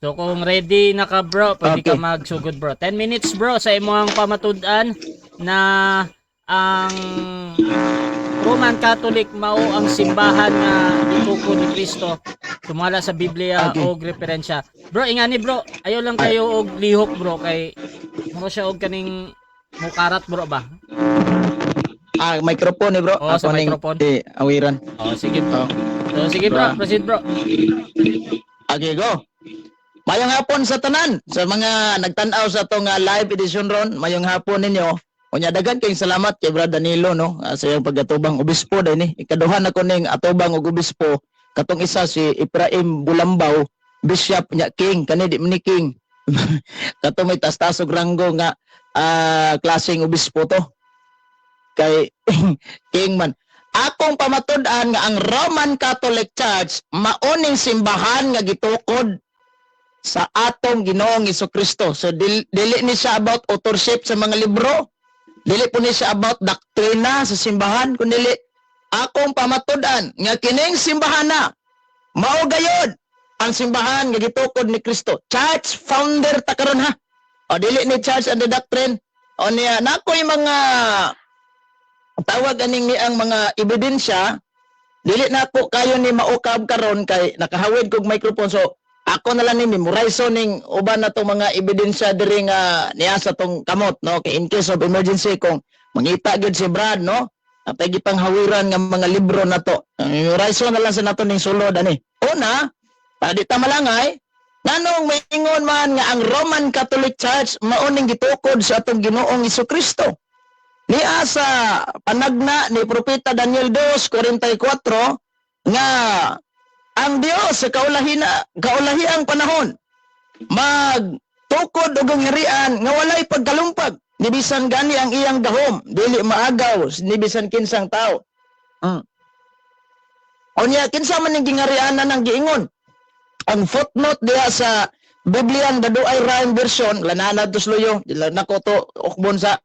So kung ready na ka, bro, pwede ka Okay. magsugod, bro. 10 minutes, bro, sa imong pamatud-an na ang Roman Catholic mao ang simbahan nga gitukod ni Kristo sumala sa Biblia og referensya. Bro, ingani, bro, ayo lang kayo og lihok, bro, kay mura siya og kaning mukarat, bro, ba? Ah, microphone eh, bro. Oo, sa Ako ning microphone. Eh, awiran. Oh, sige, bro. Oh. So sige, bro, proceed, bro. Okay, go. Mayong hapon sa tanan, sa mga nagtan-aw sa atong live edition ron, mayong hapon ninyo. Unya daghan kayong salamat kay Brad Danilo, no, sa iyang pag-atubang obispo dai ni. Ikaduha na ko ning atubang og obispo, katong isa si Ephraim Bulambaw, bishop nya king kani di man ni king. Kato may taas og ranggo nga klaseng obispo to. Kay king man. Akong pamatud-an nga ang Roman Catholic Church maoning simbahan nga gitukod sa atong Ginoong Kristo. So dili ni siya about authorship sa mga libro, dili po ni siya about doktrina sa simbahan, kundi akong pamatud-an nga kining simbahan na mao gayod ang simbahan nga gitukod ni Kristo. Church founder ta karon ha. O dili ni church and the doctrine. O niya nakoy mga tawag aning ni ang mga ebidensya, dili na ako kayo ni maukab karon kay nakahawid kog microphone, so ako na lang ni memorize ning uban na tong mga ebidensya diri nga niya sa tong kamot, no, kay in case of emergency kung mangita gyud si Brad, no, atay gipanghawiran nga mga libro na to. Memorize na lang sa nato ning sulod ani. Una, para di ta malangay, nganong maingon man nga ang Roman Catholic Church mao ning gitukod sa atong Ginoong Kristo? Niya sa panagna ni Propeta Daniel 2:44 nga ang Dios sa kaulahina kaulahiang panahon magtukod og ang harian nga walay pagkalumpag, ni bisan gani ang iyang gahom dili maagaw ni bisan kinsang tao. Unya kinsa man ning gingarianan ang giingon? Ang footnote diha sa Bibliang the Douay Rhyme Version, lanana tusloyo, dila nako to ukbon sa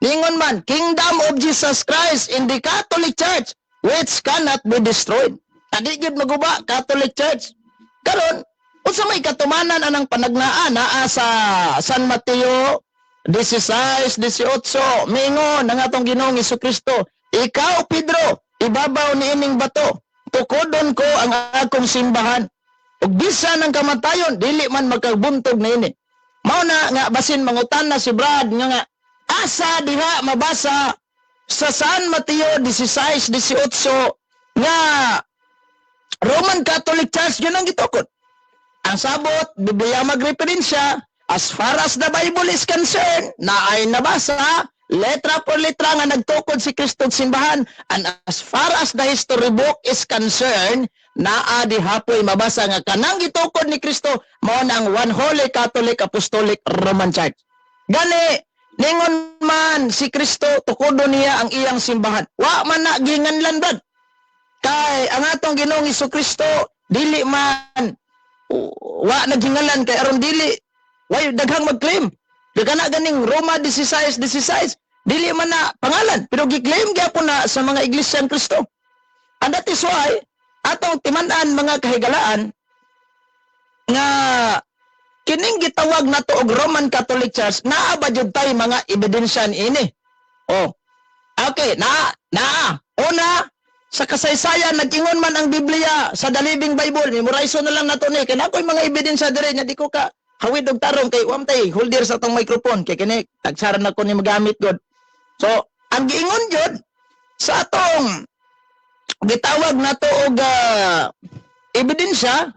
ningon man, "Kingdom of Jesus Christ in the Catholic Church which cannot be destroyed." Adi gyud maguba Catholic Church. Karon, unsa may katumanan anang panagnaan naa sa San Mateo 16:18? Mingon ang atong Ginoong Kristo, "Ikaw Pedro, ibabaw ni ining bato tukodon ko ang akong simbahan ug bisan ang kamatayon dili man makabuntog niini." Mao na nga basin mangutana si Brad nga asa diha mabasa sa San Mateo 16:18 nga Roman Catholic Church yun ang gitukod? Ang sabot, Biblia magreferensya, as far as the Bible is concerned, na ay nabasa, letra por letra nga nagtukod si Kristo og simbahan, and as far as the history book is concerned, naa di hapoy mabasa nga kanang gitukod ni Kristo mao na ang One Holy Catholic Apostolic Roman Church. Gani, ningon man si Kristo, tukodon niya ang iyang simbahan. Wa man na ginganlan, brad. Kay ang atong Ginoong Kristo dili man wa naghingalan kay aron dili way daghang mag-claim. Di kana ganing Roma 16:16 dili man na pangalan pero gi-claim gyapon na sa mga iglesia ng Kristo. And that is why atong timan-an, mga kahigalaan, nga kining gitawag nato og Roman Catholic Church, naa ba jud tay mga ebidensya niini? Oh. Okay, na naa. Una, sa kasaysayan, nag-ingon man ang Biblia sa The Living Bible. Memorize na lang nato ni. Kay naa ko'y mga ebidensya dire nga di ko ka hawid og tarong kay wa man tay holder sa atong microphone kay kini tagsaran na ko ni magamit god. So, ang giingon jud sa atong gitawag nato og ebidensya,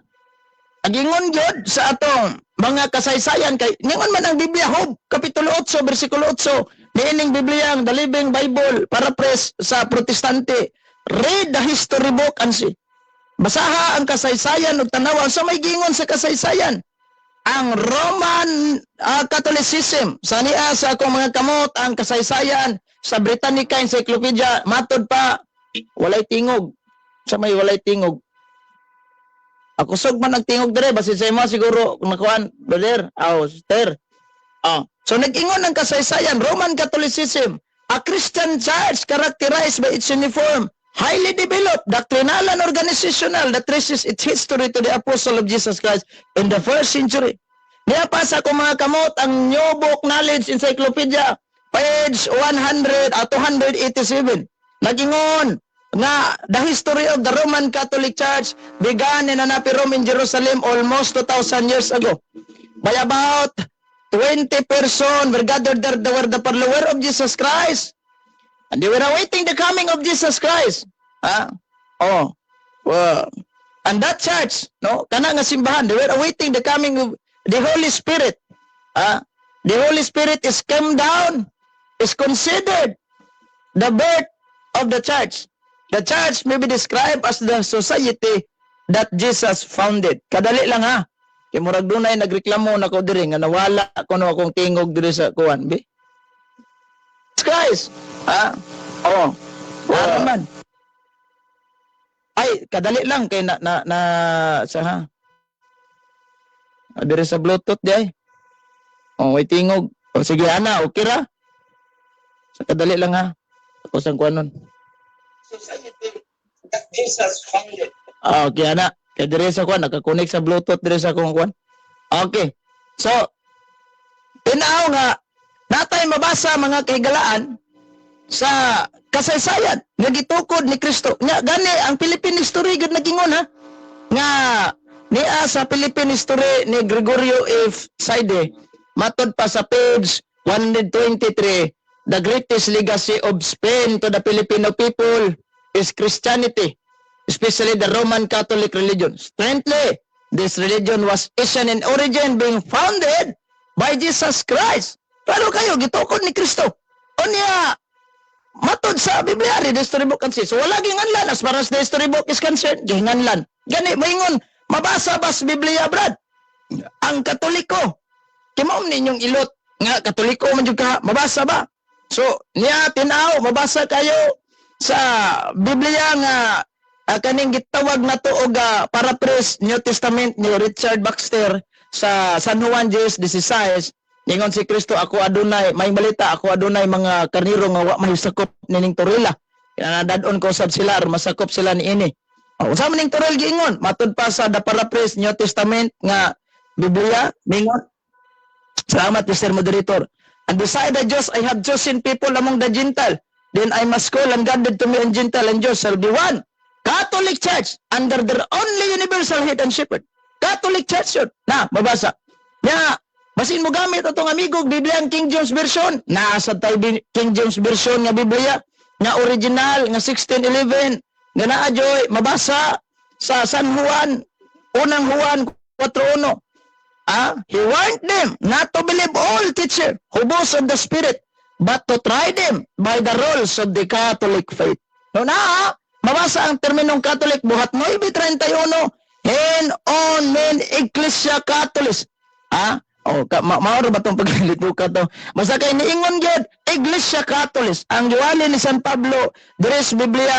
ang giingon jud sa atong mga kasaysayan kay ningon man ang Biblia, Job kapitulo 8 bersikulo 8, niining Biblia ang The Living Bible, paraphrase sa Protestante, "Read the history book and see." Basaha ang kasaysayan ug tanawa sa may giingon sa kasaysayan. Ang Roman Catholicism sa niya sa akong mga kamot ang kasaysayan sa Britannica Encyclopedia, matod pa walay tingog sa may walay tingog. Ako sug man nagtingog dire basin sa imo siguro kung nakuan, brother aw sister. Oh. So nag-ingon ang kasaysayan, Roman Catholicism, a Christian church characterized by its uniform Highly developed doctrinal and organizational that traces its history to the apostle of Jesus Christ in the first century. Niya pa sa akong mga kamot ang New Book Knowledge Encyclopedia, page 100 at 287. Nagingon nga the history of the Roman Catholic Church began in Anapi Rome in Jerusalem almost 2,000 years ago. By about 20 person were gathered there. They were the follower of Jesus Christ. And they were awaiting the coming of Jesus Christ. Ha? Oh. Well, and that church, no, kana nga simbahan, they were awaiting the coming of the Holy Spirit. Ah, the Holy Spirit is came down, is considered the birth of the church. The church may be described as the society that Jesus founded. Kadali lang ha. Kay murag dunay nagreklamo nako diri nga nawala kuno akong tingog diri sa kuan bi. Christ. Ha? Oh. Wala man. Ay, kadali lang kay na na, na sa ha. Ah, diri sa Bluetooth di ay. Oh, may tingog. Oh, sige ana, okay ra. Sa kadali lang ha. Ako sang kuan nun. Society that Jesus founded. Ah, okay ana. Kay diri sa kuan naka-connect sa Bluetooth diri sa akong kuan. Okay. So, tinaw nga natay mabasa, mga kahigalaan, sa kasaysayan nga gitukod ni Kristo. Nya gani ang Philippine history gud nagingon ha nga niya sa Philippine history ni Gregorio F. Saide, matod pa sa page 123, the greatest legacy of Spain to the Filipino people is Christianity, especially the Roman Catholic religion. Strangely, this religion was Asian in origin, being founded by Jesus Christ. Pero kayo, gitukod ni Kristo. Unya, matod sa Biblia, the history book can say. So wala ginganlan as far as the history book is concerned, gihinganlan. Gani, maingon, mabasa ba sa Biblia, Brad? Ang Katoliko. Kay mao ninyong ilot nga Katoliko man jud ka, mabasa ba? So, niya tinaw, mabasa kayo sa Biblia nga kaning gitawag nato og paraphrase New Testament ni Richard Baxter sa San Juan 10:16. Ningon si Kristo, "Ako adunay may balita, ako adunay mga karniro nga wa mahisakop nining torila. Kinadadon ko sab sila aron masakop sila niini." Oh, unsa man ning toril giingon? Matud pa sa the paraphrase New Testament nga Biblia, mingon. Salamat, Mr. Moderator. "And beside the Jews, I have chosen people among the Gentile. Then I must call and gathered to me and Gentile and Jews shall be one Catholic Church under their only universal head and shepherd." Catholic Church yun. Na, mabasa. Ya, basin mo gamit atong amigo, Biblia ang King James Version. Nasa tayo King James Version nga Biblia nga original nga 1611 nga naa joy mabasa sa San Juan, unang Juan 4:1. Ah, he warned them not to believe all teacher who boast of the Spirit, but to try them by the rules of the Catholic faith. No na, mabasa ang terminong Catholic, Buhat 9:31, "Hen on men Ecclesia Catholic." Ah, oh, ka, mao ra ba tong paglito ka to? Basta kay niingon gyud Iglesia Catholic. Ang giwali ni San Pablo diri sa Biblia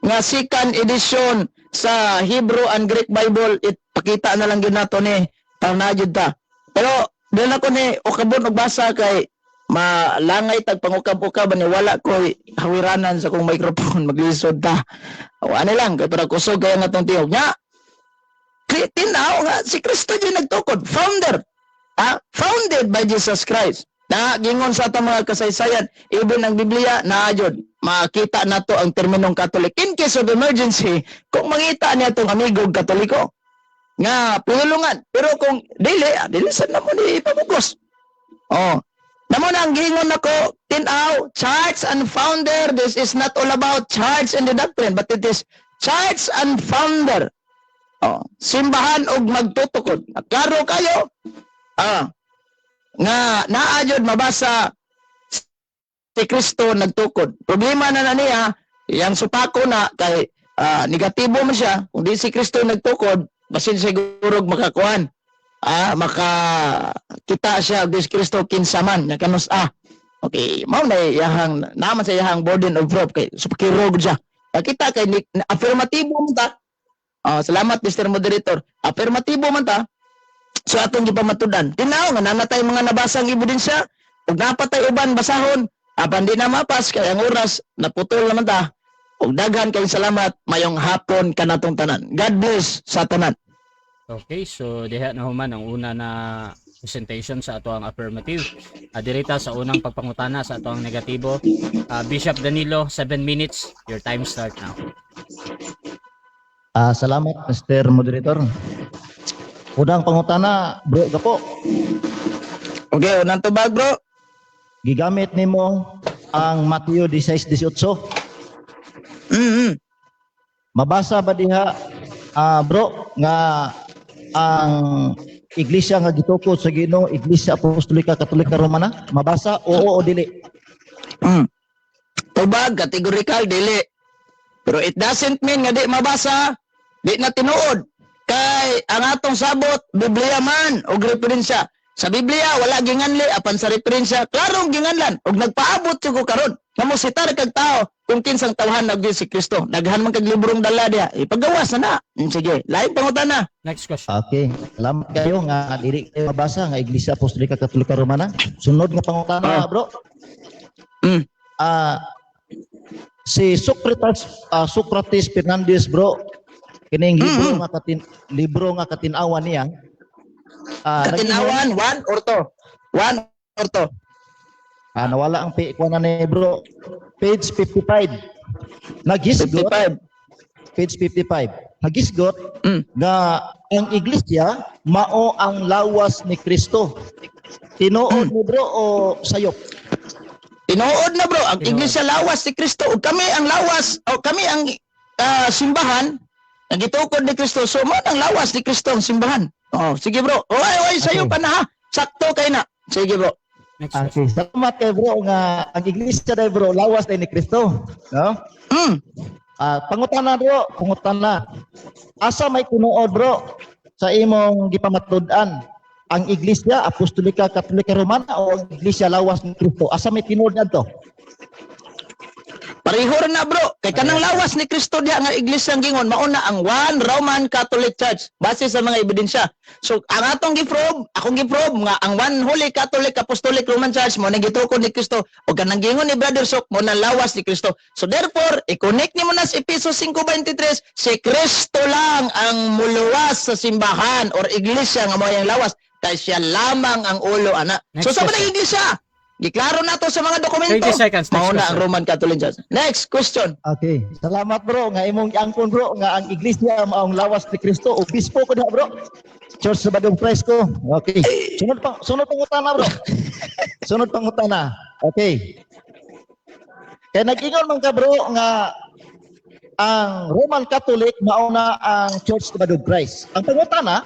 nga second edition sa Hebrew and Greek Bible, ipakita na lang gyud nato ni para na jud ta. Pero dili na ko ni ukabon og basa kay malangay tag pangukab-ukab ni wala ko'y hawiranan sa kong microphone, maglisod ta. O ani lang kay para kusog kaya nga tong tiyog. Nya tinaw nga si Kristo jud nagtukod, founder. Ah, founded by Jesus Christ. Na gingon sa atong mga kasaysayan, even ang Biblia naa jud makita nato ang terminong Catholic in case of emergency kung mangita niya atong amigo Katoliko nga pinulungan. Pero kung dili, dili sad na mo ni ipamugos. Oh. Namo na ang giingon nako, tinaw, church and founder, this is not all about church and the doctrine, but it is church and founder. Oh, simbahan og magtutukod. Klaro kayo. Ah, nga naa jud mabasa si Kristo nagtukod. Problema na na niya, yang supako na kay negatibo man siya. Kung di si Kristo nagtukod, basin siguro makakuan. Ah, maka kita siya og di si Kristo kinsa man nya kanus ah. Okay, mao na iyahang naman sa iyahang burden of proof kay supakiro gud siya. Kita kay affirmatibo man ta. Ah, salamat, Mr. Moderator. Affirmatibo man ta. So atong gipamatudan. Tinaw nga nanatay mga nabasang ebidensya ug napatay uban basahon apan di na mapas kay ang oras naputol naman ta. Ug daghan kay salamat, mayong hapon kanatong tanan. God bless sa tanan. Okay, so diha na human ang una na presentation sa ato ang affirmative. Dirita sa unang pagpangutana sa ato ang negatibo. Bishop Danilo, 7 minutes. Your time start now. Salamat, Mr. Moderator. Unang pangutana, bro Gapo. Okay, unang tubag, bro. Gigamit nimo ang Mateo 16:18. Mabasa ba diha, bro, nga ang iglesia nga gitukod sa Ginoo, Iglesia Apostolika Katolika Romana? Mabasa, oo o dili? Tubag, categorical, dili. Pero it doesn't mean nga di mabasa, di na tinuod. Kay ang atong sabot, Biblia man og referensya. Sa Biblia wala ginganli apan sa referensya klarong ginganlan og nagpaabot jud ko karon. Nga mositar kag tao kung kinsang tawhan na gyud si Kristo. Daghan man kag librong dala diha. Ipagawas na na. Sige, lain pangutana. Next question. Okay, salamat kayo nga dili kayo mabasa nga Iglesia Apostolika Katolika Romana. Sunod nga pangutana, bro. Si Socrates Fernandez, bro, kining libro nga katin-awan niya. Katinawan, one or two. One or two. Nawala ang kuha na ni bro. Page 55. Nagisgot 55. Page 55. Nagisgot nga ang iglesia mao ang lawas ni Kristo. Tinuod mo, bro, o sayop? Tinuod na, bro, ang Tinuod. Iglesia lawas ni Kristo ug kami ang lawas o kami ang simbahan nga gitukod ni Kristo. So mo ang lawas ni Kristo ang simbahan. Oh, sige, bro. Oy, oy, sayo pa na ha. Sakto kay na. Sige, bro. Next question. Okay. Salamat kay bro nga ang iglesia day, bro, lawas day ni Kristo, no? Mm. Pangutana, bro, pangutana. Asa may tinuod, bro, sa imong gipamatud-an? Ang Iglesia Apostolika Katolika Romana o ang Iglesia lawas ni Kristo? Asa may tinuod ngadto? Pareho ra na, bro. Kay kanang lawas ni Kristo diha nga iglesia ang gingon mao na ang One Roman Catholic Church base sa mga ebidensya. So ang atong gi-prove, akong gi-prove nga ang One Holy Catholic Apostolic Roman Church mo nang gitukod ni Kristo ug kanang gingon ni Brother Sok mo na lawas ni Kristo. So therefore, i-connect nimo na sa Epeso 5:23, si Kristo lang ang muluwas sa simbahan or iglesia nga mo ang lawas kay siya lamang ang ulo ana. Next So sa mga question. iglesia, giklaro nato sa mga dokumento. 30 seconds. Next Mao na ang question. Roman Catholic Church. Next question. Okay. Salamat, bro, nga imong giangkon, bro, nga ang iglesia mao ang lawas ni Kristo. Obispo ko diha, bro. Church sa Badong Fresco. Okay. Sunod pangutana, bro. Sunod pangutana. Okay. Kay nag-ingon man ka, bro, nga ang Roman Catholic mao na ang Church of the Christ. Ang pangutana,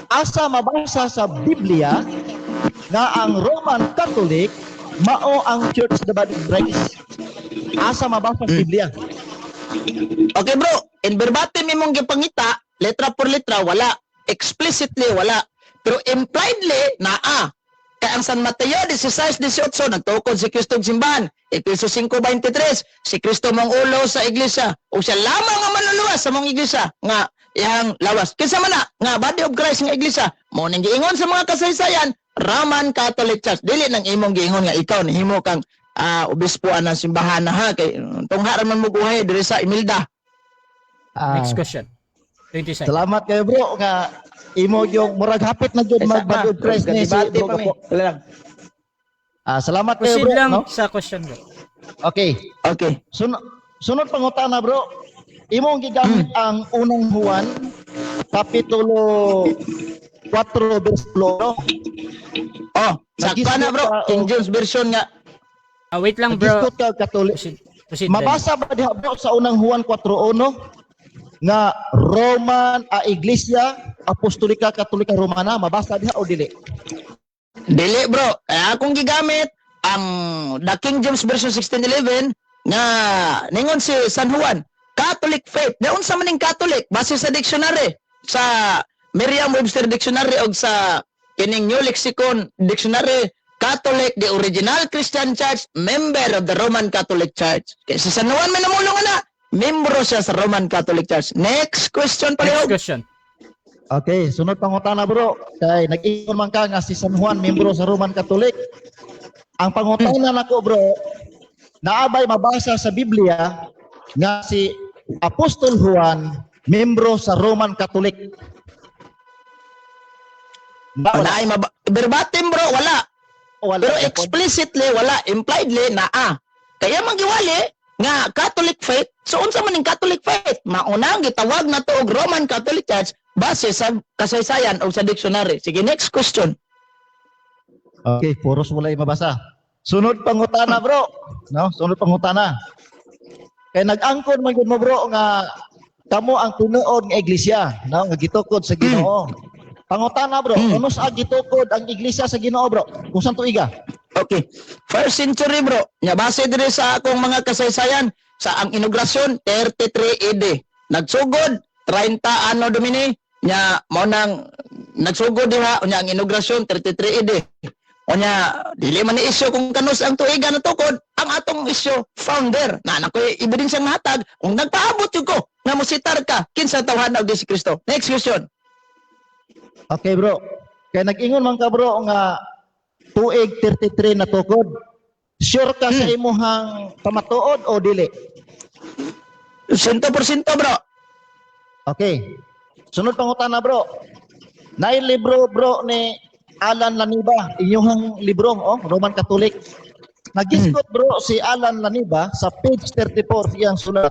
asa mabasa sa Biblia nga ang Roman Catholic mao ang Church of the Body of Christ? Asa mabasa sa Biblia? Okay, bro, in verbatim imong gipangita, letra por letra wala, explicitly wala. Pero impliedly naa. Kay ang San Mateo 16:18 nagtukod si Kristo og simbahan. Efeso 5:23, si Kristo mong ulo sa iglesia ug siya lamang ang manluluwas sa mong iglesia nga iyang lawas. Kinsa man na nga body of Christ nga iglesia? Mo ning giingon sa mga kasaysayan, Roman Catholic Church. Dili nang imong giingon nga ikaw nihimo kang obispo ng simbahan na ha kay tungha ra man mo guhay diri sa Imelda. Next question. 20 seconds. Salamat kayo, bro, nga imo yung murag hapit na jud mag Body of Christ ni si Debate bro pa mi. Gapo. Wala lang. Salamat kayo, Proceed bro, lang no? sa question, bro. Okay. Okay. Sunod pangutana, bro. Imong gigamit ang Unang Juan kapitulo 4 bersikulo. Oh, sakto na, bro. King James version nga. Wait lang, bro. Nagisgot ka Katolik. Proceed, proceed then. Mabasa ba diha, bro, sa Unang Juan 4:1 nga Roman a Iglesia Apostolika Katolika Romana? Mabasa diha o dili? Dili, bro. Kaya akong gigamit ang the King James Version 1611 nga ningon si San Juan, Catholic faith. Di unsa man ning Catholic base sa dictionary, sa Merriam-Webster Dictionary og sa kining New Lexicon Dictionary, Catholic, the original Christian Church, member of the Roman Catholic Church. Kaya si San Juan may namulong na, membro siya sa Roman Catholic Church. Next question Next palihog. question. Okay, sunod pangutana, bro. Kay nag-ingon man ka nga si San Juan membro sa Roman Catholic. Ang pangutana nako, bro, naabay mabasa sa Biblia nga si Apostol Juan membro sa Roman Catholic? Ba, Wala wala? ay verbatim, bro, wala. Wala Pero gyapon. explicitly wala, impliedly naa. Kaya magiwali nga Catholic faith, so unsa man ning Catholic faith? Mauna ang gitawag na to og Roman Catholic Church base sa kasaysayan o sa dictionary. Sige, next question. Okay, puros walay mabasa. Sunod pangutana, bro. No, sunod pangutana. Kay nag-angkon man gyud mo, bro, nga kamo ang tinuod nga iglesia, no, nga gitukod sa Ginoo. Pangutana, bro, ano sa gitukod ang iglesia sa Ginoo, bro? Kung saan tuiga? Okay. First century, bro. Nya base diri sa akong mga kasaysayan sa ang inaugurasyon 33 AD. Nagsugod 30 Anno Domini, nya mao nang nagsugod diha, unya ang inaugurasyon 33 AD. Unya dili man ni isyu kung kanus ang tuiga natukod, ang atong isyu founder. Na nakoy ebidensya nga hatag kung nagpaabot jud ko nga mositar ka kinsa tawhan og si Kristo. Next question. Okay, bro. Kay nag-ingon man ka, bro, nga tuig 33 na tukod. Sure ka sa imuhang pamatuod o dili? 100%, bro. Okay. Sunod pangutana, bro. Naay libro, bro, ni Alan Laniba, inyong libro, oh, Roman Catholic. Nagisgot, bro, si Alan Laniba sa page 34 iyang sulat.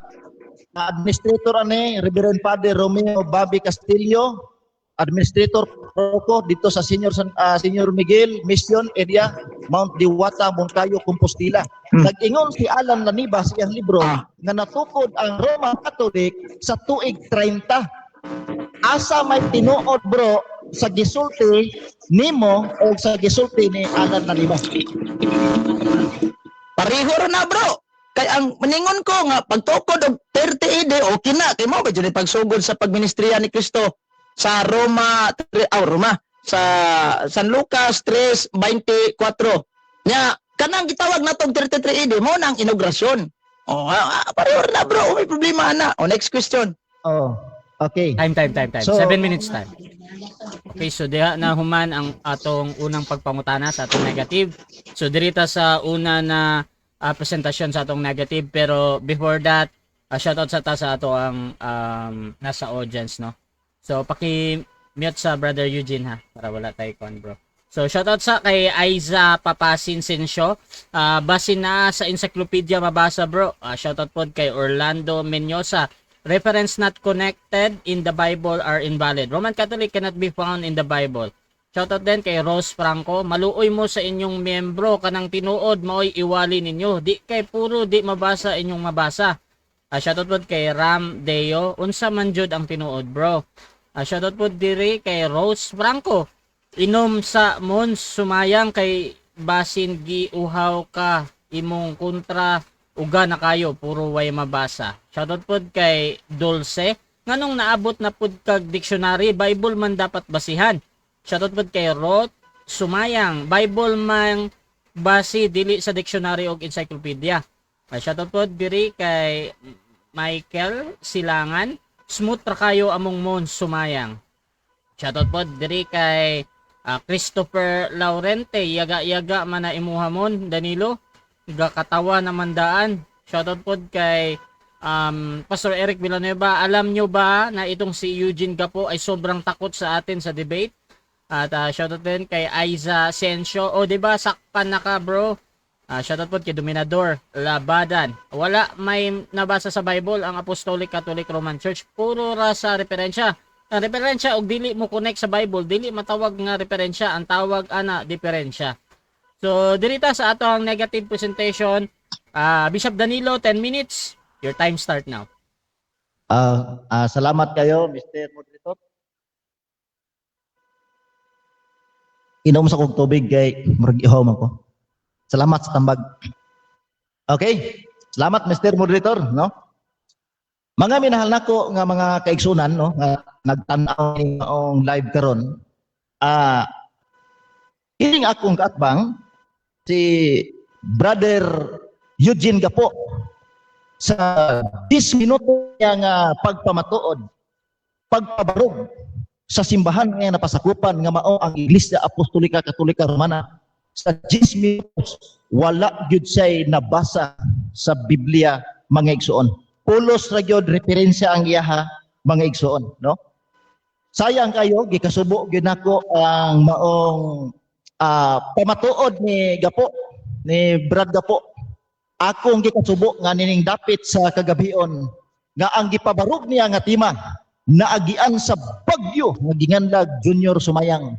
Na administrator ani Reverend Father Romeo Babi Castillo, administrator ko dito sa Senior Miguel Mission Area, Mount Diwata, Moncayo, Compostela. Nag-ingon si Alan Laniba sa iyang libro nga natukod ang Roman Catholic sa tuig 30. Asa may tinuod, bro, sa gisulti nimo o sa gisulti ni Alan Laniba? Pareho ra na, bro. Kay ang maningon ko nga pagtukod og 30 AD, okay na kay mo ba jud pagsugod sa pagministriya ni Kristo sa Roma 3, aw, Roma, sa San Lucas 3:24. Nya kanang gitawag natong 33 AD mo na ang inaugurasyon. Oh, pareho ra na, bro, may problema na. Oh, next question. Oh, okay. Time, time, time, time. 7 minutes time. Okay, so diha na human ang atong unang pagpangutana sa atong negative. So dirita sa una na presentasyon sa atong negative, pero before that, shoutout sa ta sa ato ang nasa audience, no. So paki mute sa Brother Eugene ha para wala tayo kon, bro. So shoutout sa kay Aiza Papasin Sensio. Basin na sa encyclopedia mabasa, bro. Shoutout pod kay Orlando Menyosa. Reference not connected in the Bible are invalid. Roman Catholic cannot be found in the Bible. Shoutout din kay Rose Franco. Maluoy mo sa inyong miyembro, kanang tinuod maoy iwali ninyo. Di kay puro di mabasa inyong mabasa. Shoutout pod kay Ram Deo. Unsa man jud ang tinuod, bro? Shoutout pod diri kay Rose Franco. Inom sa Mons Sumayang kay basin giuhaw ka, imong kontra uga na kayo, puro way mabasa. Shoutout pod kay Dulce. Nganong naabot na pud kag dictionary, Bible man dapat basihan. Shoutout pod kay Rot Sumayang. Bible man basi, dili sa dictionary og encyclopedia. Shoutout pod diri kay Michael Silangan. Smooth ra kayo among Mons Sumayang. Shoutout pod diri kay Christopher Laurente. Yaga-yaga man na imuha mon, Danilo. Gakatawa naman daan. Shoutout pod kay Pastor Eric Villanueva. Alam nyo ba na itong si Eugene Gapo ay sobrang takot sa atin sa debate? At shoutout din kay Aiza Sensio. O, di ba sakpan na ka, bro? Shoutout po kay Dominador Labadan. Wala may nabasa sa Bible ang Apostolic Catholic Roman Church. Puro ra sa referensya. Ang referensya og dili mo connect sa Bible, dili matawag nga referensya, ang tawag ana diferensya. So dirita sa ato ang negative presentation, Bishop Danilo, 10 minutes. Your time start now. Salamat kayo, Mr. Moderator. Inom sa kong tubig kay murag ihaw man ko. Salamat sa tambag. Okay. Salamat, Mr. Moderator, no? Mga minahal nako nga mga kaigsunan, no, nga nagtan-aw ni maong live karon. Ining akong kaatbang si Brother Eugene Gapo, sa 10 minuto niya nga pagpamatuod, pagpabarog sa simbahan nga napasakupan nga mao ang Iglesia Apostolika Katolika Romana, sa 10 minutos wala gyud siya'y nabasa sa Biblia, mga igsuon. Pulos ra gyud referensya ang iyaha, mga igsoon, no? Sayang kayo, gikasubo gyud nako ang maong pamatuod ni Gapo, ni Brad Gapo. Akong gikasubo nga nining dapit sa kagabion nga ang gipabarog niya nga tema naagian sa bagyo nga ginganlag Junior Sumayang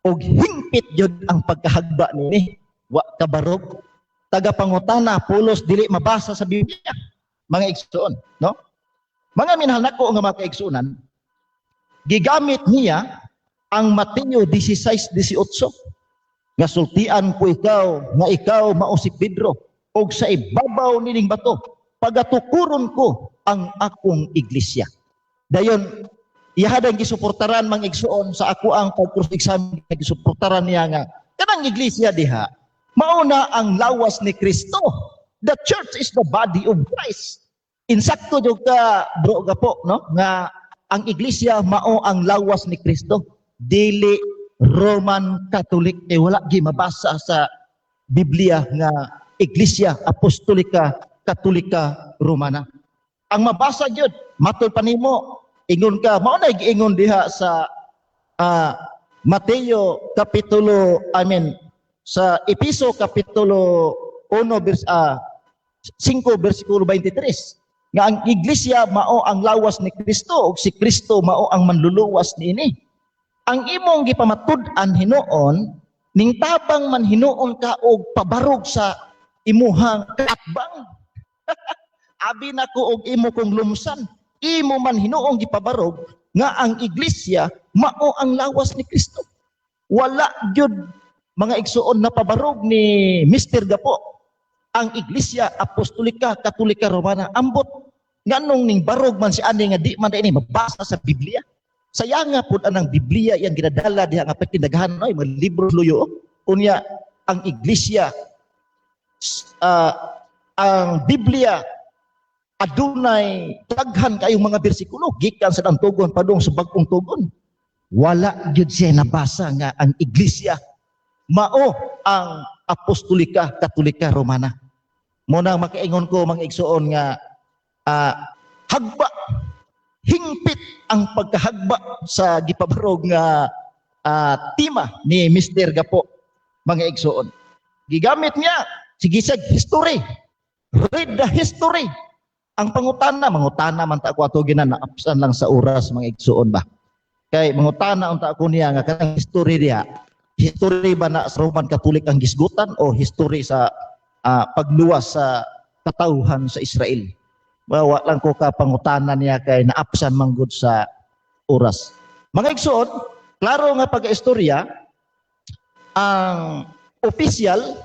og hingpit gyud ang pagkahagba nini, wa kabarog, taga pangutana pulos dili mabasa sa Biblia, mga igsoon, no? Mga minahal nako nga mga kaigsuonan, gigamit niya ang Mateo 16:18 nga "Sultian ko ikaw nga ikaw mao si Pedro og sa ibabaw nining bato pagatukuron ko ang akong iglesia." Dayon iyaha ang gisuportaran, mga igsoon, sa ako ang pag-cross examine, gisuportaran niya nga kanang iglesia diha mauna ang lawas ni Kristo. The church is the body of Christ. Insakto jud ka, Bro Gapo, no, nga ang iglesia mao ang lawas ni Kristo, dili Roman Catholic, eh wala gi mabasa sa Biblia nga Iglesia Apostolika Katolika Romana. Ang mabasa gyud, matol pa nimo, ingon ka mao na giingon diha sa Mateo kapitulo, I mean, sa Episo kapitulo 1 vers 5 bersikulo 23 nga ang iglesia mao ang lawas ni Kristo ug si Kristo mao ang manluluwas niini. Ang imong gipamatud-an hinuon ning tabang man hinuon ka og pabarog sa imuhang kaatbang. Abi nako og imo kong lumsan, imo man hinuong gipabarog nga ang iglesia mao ang lawas ni Kristo. Wala gyud, mga igsuon, na pabarog ni Mr. Gapo ang Iglesia Apostolika Katolika Romana. Ambot nganong ning barog man si ani nga di man ini mabasa sa Biblia? Sayanga pud anang Biblia yang ginadala diha nga pagtindagahan ay mga libro luyo. Unya ang iglesia, ang Biblia adunay daghan kayong mga bersikulo gikan sa Tugon padung sa Bag-ong Tugon. Wala gyud siya nabasa nga ang iglesia mao ang Apostolika Katolika Romana. Mo na makaingon ko, mga igsuon, nga hagba, hingpit ang pagkahagba sa gipabarog nga tema ni Mr. Gapo, mga igsuon. Gigamit niya sige sa history. Read the history. Ang pangutana, mangutana man ta ako ato ginan, naapsan lang sa oras, mga igsuon ba. Kay mangutana unta ako niya nga kanang history diha, history ba na sa Roman Catholic ang gisgutan o history sa pagluwas sa katawhan sa Israel? Wa lang ko ka pangutana niya kay naapsan manggod sa oras. Mga igsoon, klaro nga pag-istorya, ang official,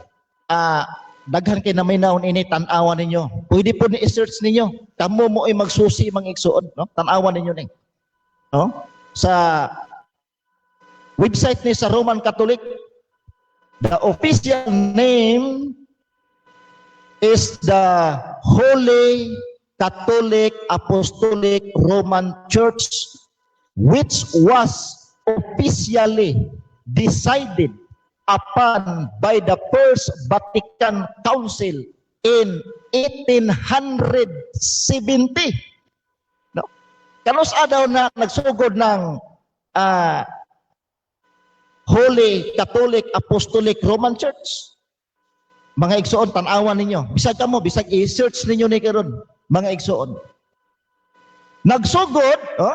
daghan kay naminaon ini, tan-awan ninyo. Pwede po ni i-search ninyo. Kamo mo ay magsusi, mga igsoon, no? Tan-awan ninyo ni. No? Sa website ni sa Roman Catholic, the official name is the Holy Catholic Apostolic Roman Church, which was officially decided upon by the First Vatican Council in 1870. No? Kanus daw na nagsugod ng Holy Catholic Apostolic Roman Church? Mga igsoon, tan-awan ninyo. Bisag kamo, bisag i-search ninyo ni karon, mga igsoon. Nagsugod, oh,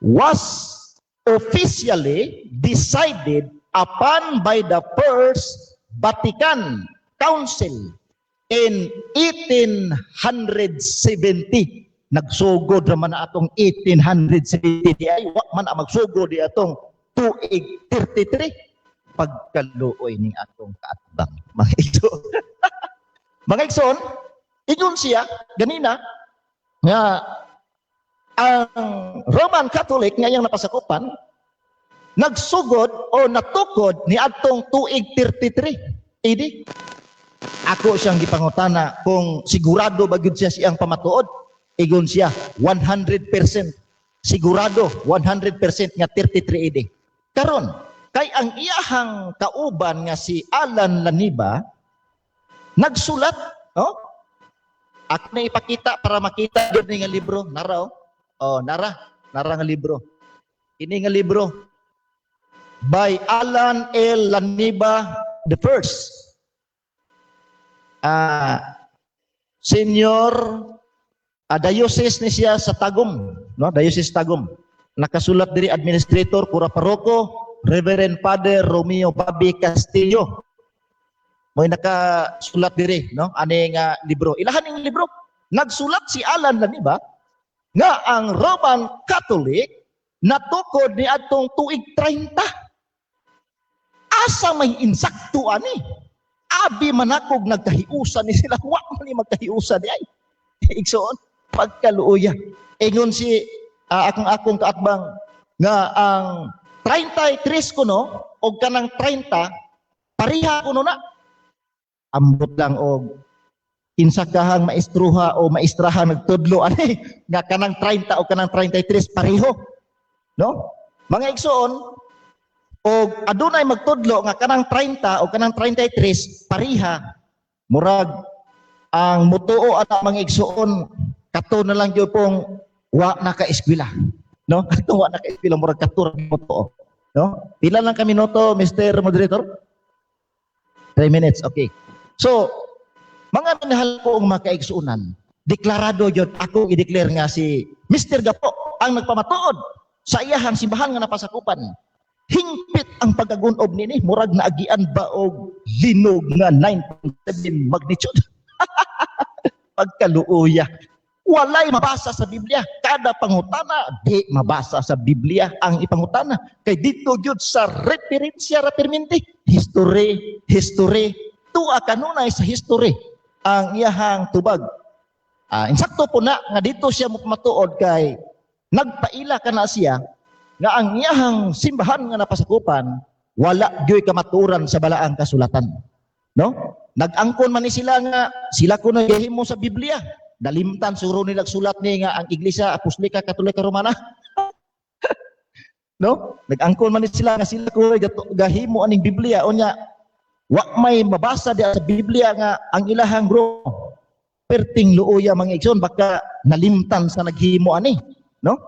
was officially decided upon by the First Vatican Council in 1870. Nagsugod naman na atong 1870 di ay wa man ang magsugod di atong tuig 33. Pagkaluoy ning atong kaatbang, mga igsoon. Mga igsoon, ingon siya ganina nga ang Roman Catholic nga iyang napasakupan nagsugod o natukod ni adtong tuig 33 AD. Ako siyang gipangutana kung sigurado ba gyud siya siyang pamatuod. Ingon siya 100% sigurado, 100% nga 33 AD. Karon, kay ang iyahang kauban nga si Alan Laniba nagsulat, no? Ako na ipakita para makita gyud ni nga libro. Nara oh. Oh, nara. Nara nga libro. Ini nga libro by Alan L. Laniba the first. Senior diocese ni siya sa Tagum, no? Diocese Tagum. Nakasulat diri, administrator, kura paroko, Reverend Father Romeo Babi Castillo. Mo'y nakasulat diri, no? Ani nga libro. Ilahan ning libro. Nagsulat si Alan Laniba nga ang Roman Catholic natukod ni adtong tuig 30. Asa may insakto ani? Abi manakog nagkahiusa ni sila. Wa man ni magkahiusa di ay. Igsoon, pagkaluoya. Ingon si akong kaatbang nga ang 33 kuno og kanang 30 pareha kuno na. Ambot lang og kinsa kahang maestruha o maestraha nagtudlo ani nga kanang 30 o kanang 33 pareho. No? Mga igsoon, og adunay magtudlo nga kanang 30 o kanang 33 pareha, murag ang mutuo ana, mga igsoon, kato na lang gyud pong wa na ka eskwela, no? Kato wa na ka eskwela, murag kato ra mutuo, no? Pila lang ka minuto, Mr. Moderator? 3 minutes, okay. So mga minahal ko ang makaigsuonan, deklarado gyud ako i-declare nga si Mr. Gapo ang nagpamatuod sa iyahang simbahan nga napasakupan. Hingpit ang pagkagunob nini, murag naagian ba og linog nga 9.7 magnitude. Pagkaluoya. Walay mabasa sa Biblia. Kada pangutana, di mabasa sa Biblia ang ipangutana. Kay dito gyud sa referensya ra perminti. History, history, tuwa kanunay sa history ang iyahang tubag. Insakto po na nga dito siya matuod kay nagpaila ka na siya nga ang iyahang simbahan nga napasakupan wala gyoy kamaturan sa balaang kasulatan. No? Nag-angkon man ni sila nga sila kuno gihimo sa Biblia. Nalimtan suro nila sulat ni nga ang Iglesia Apostolika Katolika Romana. No? Nag-angkon man ni sila nga sila kuno gahimo aning Biblia, unya wa may mabasa diya sa Biblia nga ang ilahang bro. Perting luoya, mga igsoon, baka nalimtan sa naghimo ani, no?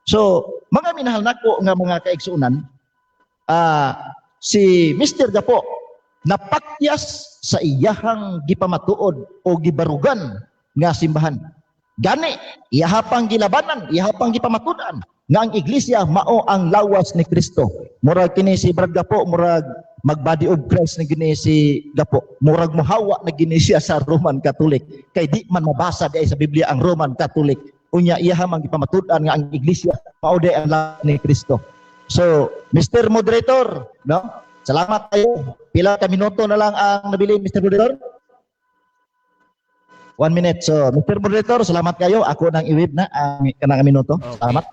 So, mga minahal nako nga mga kaigsuonan, si Mr. Gapo napakyas sa iyahang gipamatuod o gibarugan nga simbahan. Gani, iyahapang gilabanan, iyahapang gipamatudan nga ang iglesia mao ang lawas ni Kristo. Murag kini si Brad Gapo, murag mag-body of Christ na gini si Gapo. Murag mohawa na gini siya sa Roman Catholic. Kay di man mabasa di ay sa Biblia ang Roman Catholic. Unya iyaha man gipamatudan nga ang iglesia mao di ang lawas ni Kristo. So, Mr. Moderator, no? Salamat kayo. Pila ka minuto na lang ang nabili, Mr. Moderator? 1 minute. So, Mr. Moderator, salamat kayo. Ako nang i-wave na ang kanang minuto. Okay. Salamat.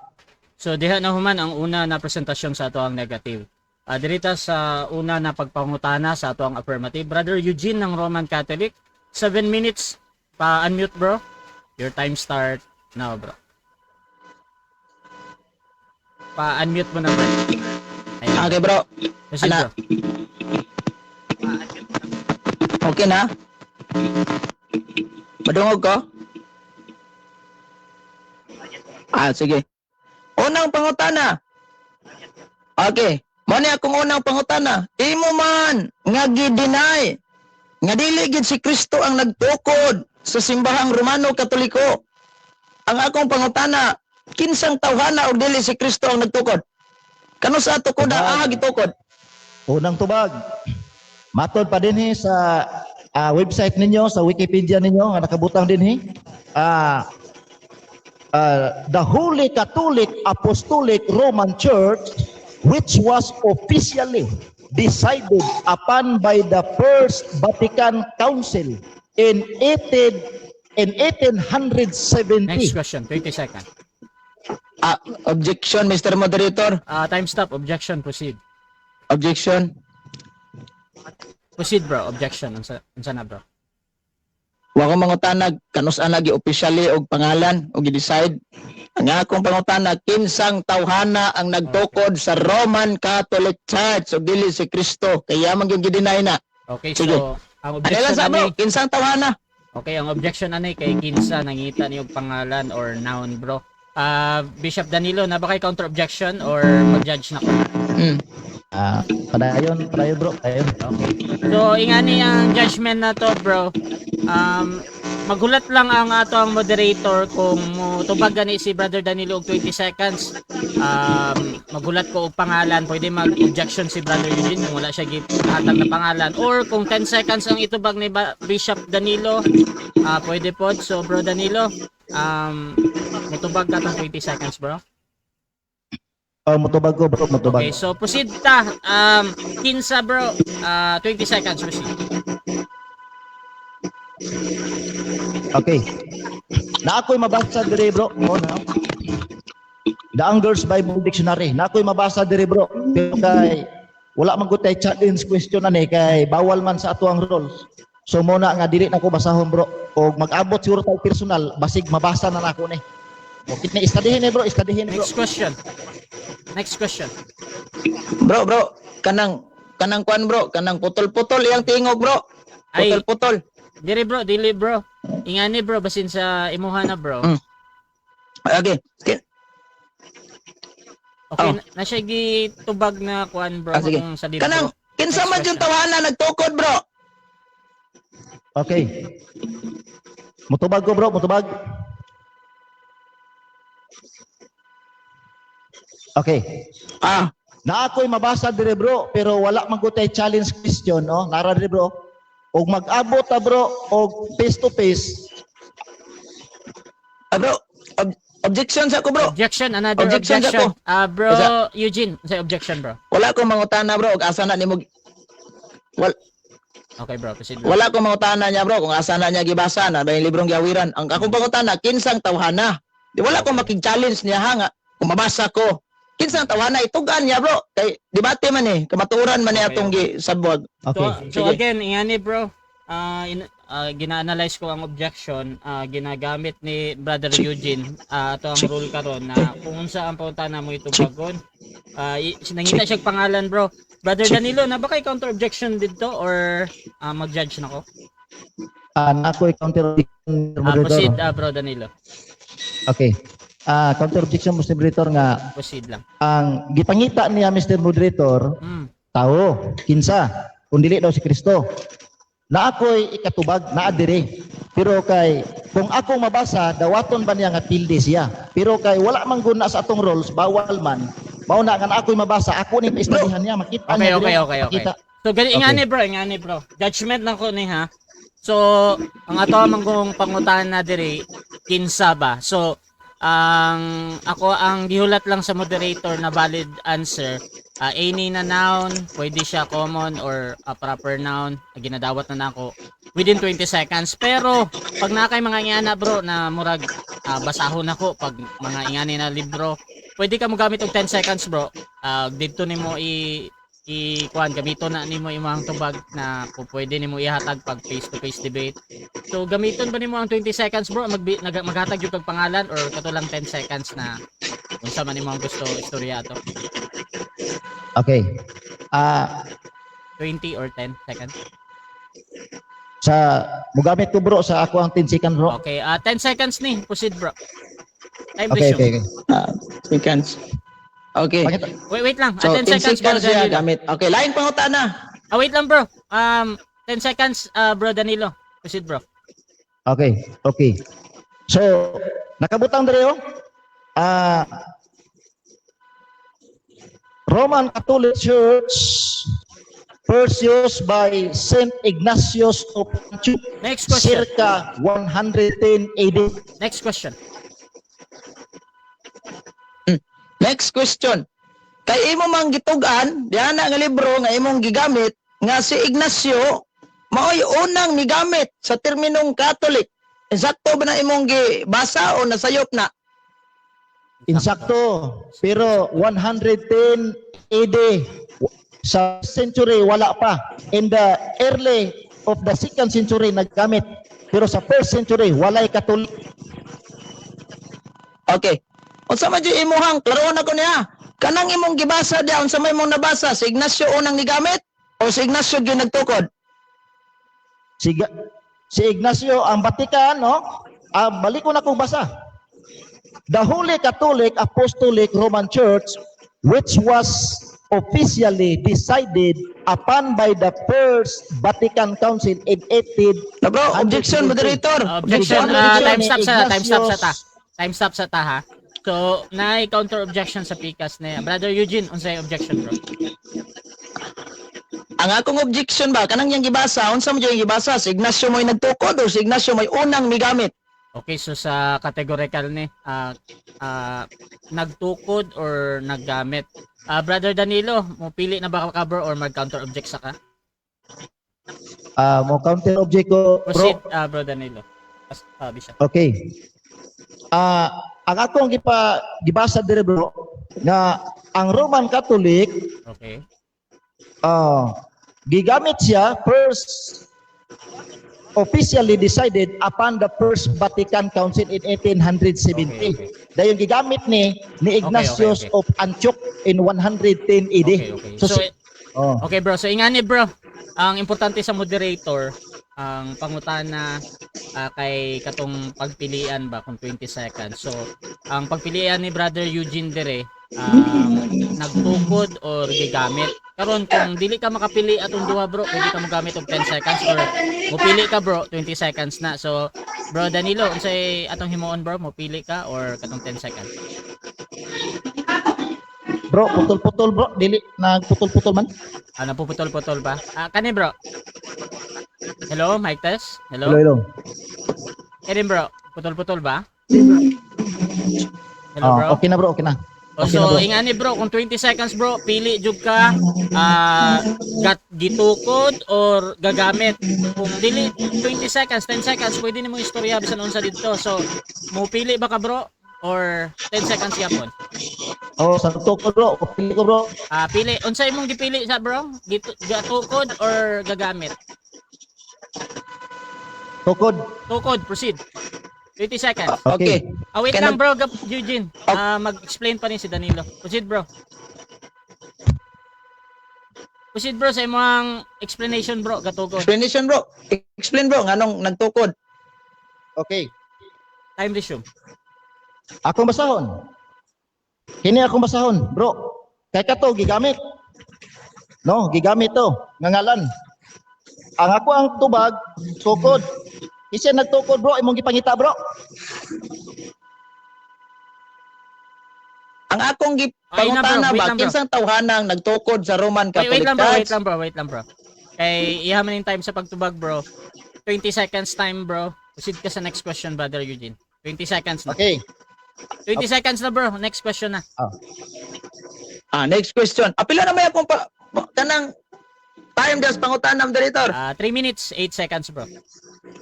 So diha na human ang una na presentasyon sa ato ang negative. Dirita sa una na pagpangutana sa ato ang affirmative. Brother Eugene ng Roman Catholic, 7 minutes, pa-unmute, bro. Your time start now, bro. Pa-unmute mo na, bro. Ayan. Okay, bro. Proceed, Ana. bro. Okay na? Madungog ko? Sige. Unang pangutana. Okay. Mo ni akong unang pangutana. Imo man nga gi-deny nga dili gid si Kristo ang nagtukod sa simbahang Romano Katoliko. Ang akong pangutana, kinsang tawhana og dili si Kristo ang nagtukod? Kano sa tukoda Tubag. ah gitukod? Unang tubag. Matod pa dinhi sa website ninyo, sa Wikipedia ninyo nga nakabutang dinhi. The Holy Catholic Apostolic Roman Church, which was officially decided upon by the First Vatican Council in 1870. Next question, 20 seconds. Objection, Mr. Moderator. Time stop, objection, proceed. Objection. Proceed, bro, objection. Unsa na, bro? Wa ko mangutana kanus-a gi officially og pangalan og gi-decide. Ang akong pangutana, kinsang tawhana ang nagtukod sa Roman Catholic Church og dili si Kristo? Kaya man gyud gi-deny na. Okay, Sige. so ang Ano lang objection sa bro, ani, kinsang tawhana? Okay, ang objection ani kay kinsa, nangita niyo pangalan or noun, bro. Ah, Bishop Danilo, na ba kay counter objection or mag-judge na ko? Ah, padayon, padayon, bro, padayon. Okay. So, ingani ang judgment na to, bro. Magulat lang ang ato ang moderator kung mo tubag gani si Brother Danilo og 20 seconds. Magulat ko og pangalan, pwede mag-objection si Brother Eugene kung wala siya gihatag na pangalan, or kung 10 seconds ang itubag ni Bishop Danilo, pwede pod. So, Bro Danilo, mutubag ka tong 20 seconds, bro. Oh, mutubag ko, bro, mutubag. Okay, so proceed ta. Kinsa, bro? 20 seconds, proceed. Okay. Na ako'y mabasa dire, bro. Oh, na. The Unger's Bible Dictionary. Na ako'y mabasa dire, bro. Pero kay wala man gud tay challenge question ani kay bawal man sa ato ang rules. So mo na nga dili na ko basahon, bro. Og mag-abot siguro tayo personal, basig mabasa na nako ni. Okay ni istadihin ni, bro, istadihin ni, bro. Next question. Next question. Bro, bro, kanang kanang kwan, bro, kanang putol-putol iyang tingog, bro. Ay. Putol-putol. Diri, bro, dili, bro. Ingani, bro, basin sa imuha na, bro. Okay. Okay, Oh. na siya gitubag na kuan, bro, Ah, sige. kung sa libro. Kanang kinsa Next man yung question. tawana nagtukod, bro? Okay. Mutubag ko, bro, mutubag. Okay. Na ako'y mabasa dire, bro, pero wala man gud tay challenge question, no? Nara dire, bro. Og mag-abot ta, bro, og face to face. Ah, bro, objection sa ko, bro. Objection, another Objection objection. sa ko. Ah, bro, Isa. Eugene, say objection, bro. Wala ko mangutana, bro, og asa na nimo Okay, bro, proceed, bro. Wala ko mangutana niya, bro, kung asa na niya gibasa na ba yung librong giawiran. Ang akong pangutana, kinsang tawhana? Di wala ko makig-challenge niya ha nga kung mabasa ko. Kinsang tawhana itugan niya, bro? Kay debate man eh, kamatuoran man ni atong gisabwag. Okay. So Sige. again, ingani, bro. Gina-analyze ko ang objection, ginagamit ni Brother Eugene ato ang rule karon na kung unsa ang pangutana mo itubagon. Nangita siya pangalan, bro. Brother Danilo, na ba kay counter objection dito or mag-judge na ko? Ah, na ako'y counter objection, moderator. Proceed, bro Danilo. Okay. Ah, counter objection, Mr. Moderator, nga Proceed lang. ang gipangita niya, Mr. Moderator, tao, kinsa, kung dili daw si Kristo. Na ako'y ikatubag, naa dire. Pero kay kung ako mabasa, dawaton ba niya nga tilde siya. Pero kay wala man guna sa atong rules, bawal man. Mao na nga na ako'y mabasa, ako ni paistadihan niya, makita Okay, niya okay, dire, okay. makita. So gani ingani, bro, ingani, bro. Judgment lang ko ni ha. So ang ato man kong pangutana diri, kinsa ba? So ang ako ang gihulat lang sa moderator na valid answer, any na noun, pwede siya common or a proper noun, ginadawat na nako within 20 seconds. Pero pag naa kay mga ingana, bro, na murag basahon nako pag mga ingani na libro, pwede ka mo gamit og 10 seconds, bro. Didto nimo i i kuan, gamiton na nimo imong tubag na kung pwede nimo ihatag pag face to face debate. So gamiton ba nimo ang 20 seconds, bro, maghatag jud kag pangalan or kato lang 10 seconds na unsa man nimo ang gusto istorya ato? Okay. Ah, 20 or 10 seconds? Sa mugamit ko, bro, sa ako ang 10 second, bro. Okay, 10 seconds ni, proceed, bro. Time Okay, resume. okay. Seconds. Okay. Pakita. Wait, wait lang. So 10 10 seconds, bro seconds siya Danilo. gamit. Okay, lain pangutana. Ah, wait lang, bro. 10 seconds, bro Danilo. Proceed, bro. Okay. So, nakabutang dire oh. Ah, Roman Catholic Church first used by Saint Ignatius of Antioch Next question. circa 110 AD. Next question. Next question. Kay imo mang gitug-an, diha na nga libro nga imong gigamit nga si Ignacio maoy unang migamit sa terminong Catholic. Insakto ba na imong gibasa o nasayop na? Insakto, pero 110 AD, sa century wala pa. In the early of the second century naggamit. Pero sa first century walay Catholic. Okay. Unsa man jud imuhang klaroon ako niya. Kanang imong gibasa diha, unsa may imong nabasa? Si Ignacio unang nigamit o si Ignacio gyud nagtukod? Siga, Si Ignacio, ang Vatican, no? Ah, balik ko na kung basa. The Holy Catholic Apostolic Roman Church, which was officially decided upon by the First Vatican Council in 18 Na bro, objection, moderator. Objection, Objection time ni stop sa time stop sa ta. Ignatius. Time stop sa ta ha. So, na counter objection sa pikas na Brother Eugene, unsay objection, bro? Ang akong objection ba, kanang yang gibasa, unsa mo yung gibasa? Si Ignacio mo'y nagtukod o si Ignacio mo'y unang migamit? Okay, so sa categorical ni nagtukod or naggamit. Brother Danilo, mo pili na ba ka, bro, or mag counter object sa ka? Ah, mo counter object ko, bro. Proceed, bro Danilo. Bisa. Okay. Ah, ang akong gibasa dire, bro, nga ang Roman Catholic gigamit siya first, officially decided upon the First Vatican Council in 1870. Dayon gigamit ni Ignatius of Antioch in 110 AD. Okay. So, So, oh. Okay, bro, so ingani, bro. Ang importante sa moderator, ang pangutana kay katong pagpilian ba kung 20 seconds. So, ang pagpilian ni Brother Eugene dire, nagtukod or gigamit. Karon kung dili ka makapili atong duha, bro, pwede ka mogamit og 10 seconds or mopili ka, bro, 20 seconds na. So, bro Danilo, unsay atong himuon, bro? Mopili ka or katong 10 seconds? Bro, putol-putol, bro, dili nagputol-putol man. Ah, napuputol-putol ba? Ah, kani, bro. Hello, mic test. Hello. Hello, hello. Erin, bro, putol-putol ba? Hello, Ah, bro. okay na, bro, okay na. Oh, Okay so na, bro. ingani, bro, kung 20 seconds, bro, pili jud ka gat gitukod or gagamit. Kung dili 20 seconds, 10 seconds, pwede nimo istorya bisan unsa didto. So, mo pili ba ka, bro, or 10 seconds yapon? Oh, sa tukod, bro, pili ko, bro. Ah, pili. Unsa imong gipili sa, bro? Gatukod or gagamit? Tukod. Tukod, proceed. 20 seconds. Okay. Ah, wait Kaya lang, bro, Eugene. Ah, mag-explain pa rin si Danilo. Proceed, bro. Proceed, bro, sa imong explanation, bro, gatukod. Explanation, bro. Explain, bro, nganong nagtukod. Okay. Time resume. Akong basahon. Kini akong basahon, bro. Kay kato gigamit. No, gigamit to nga ngalan. Ang ako ang tubag, tukod. Isa nagtukod, bro, imong gipangita, bro. Ang akong Ay, na, bro. gipangutana Wait ba, lang, bro. kinsang tawhanang nagtukod sa Roman Wait, wait Catholic lang, bro, wait Church? lang, bro, wait lang, bro. Kay iha man yung time sa pagtubag, bro. 20 seconds time, bro. Proceed ka sa next question, Brother Eugene. 20 seconds na. Okay. 20 seconds na, bro. Next question na. Ah, next question. Apila na may akong kanang time das pangutana, moderator. Ah, 3 minutes, 8 seconds, bro.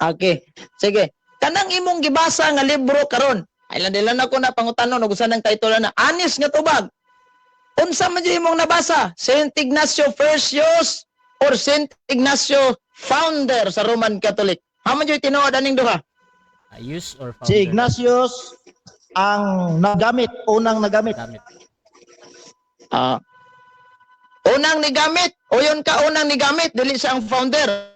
Okay. Sige. Kanang imong gibasa nga libro karon. Ay lang dilan ako na pangutanon og usa ng title na anis nga tubag. Unsa man jud imong nabasa? Saint Ignacio first use or Saint Ignacio founder sa Roman Catholic? Hama jud tinuod aning duha? Use or founder? Si Ignatius ang nagamit, unang nagamit. Gamit. Ah. Unang nigamit, uyon ka unang nigamit dili siya ang founder.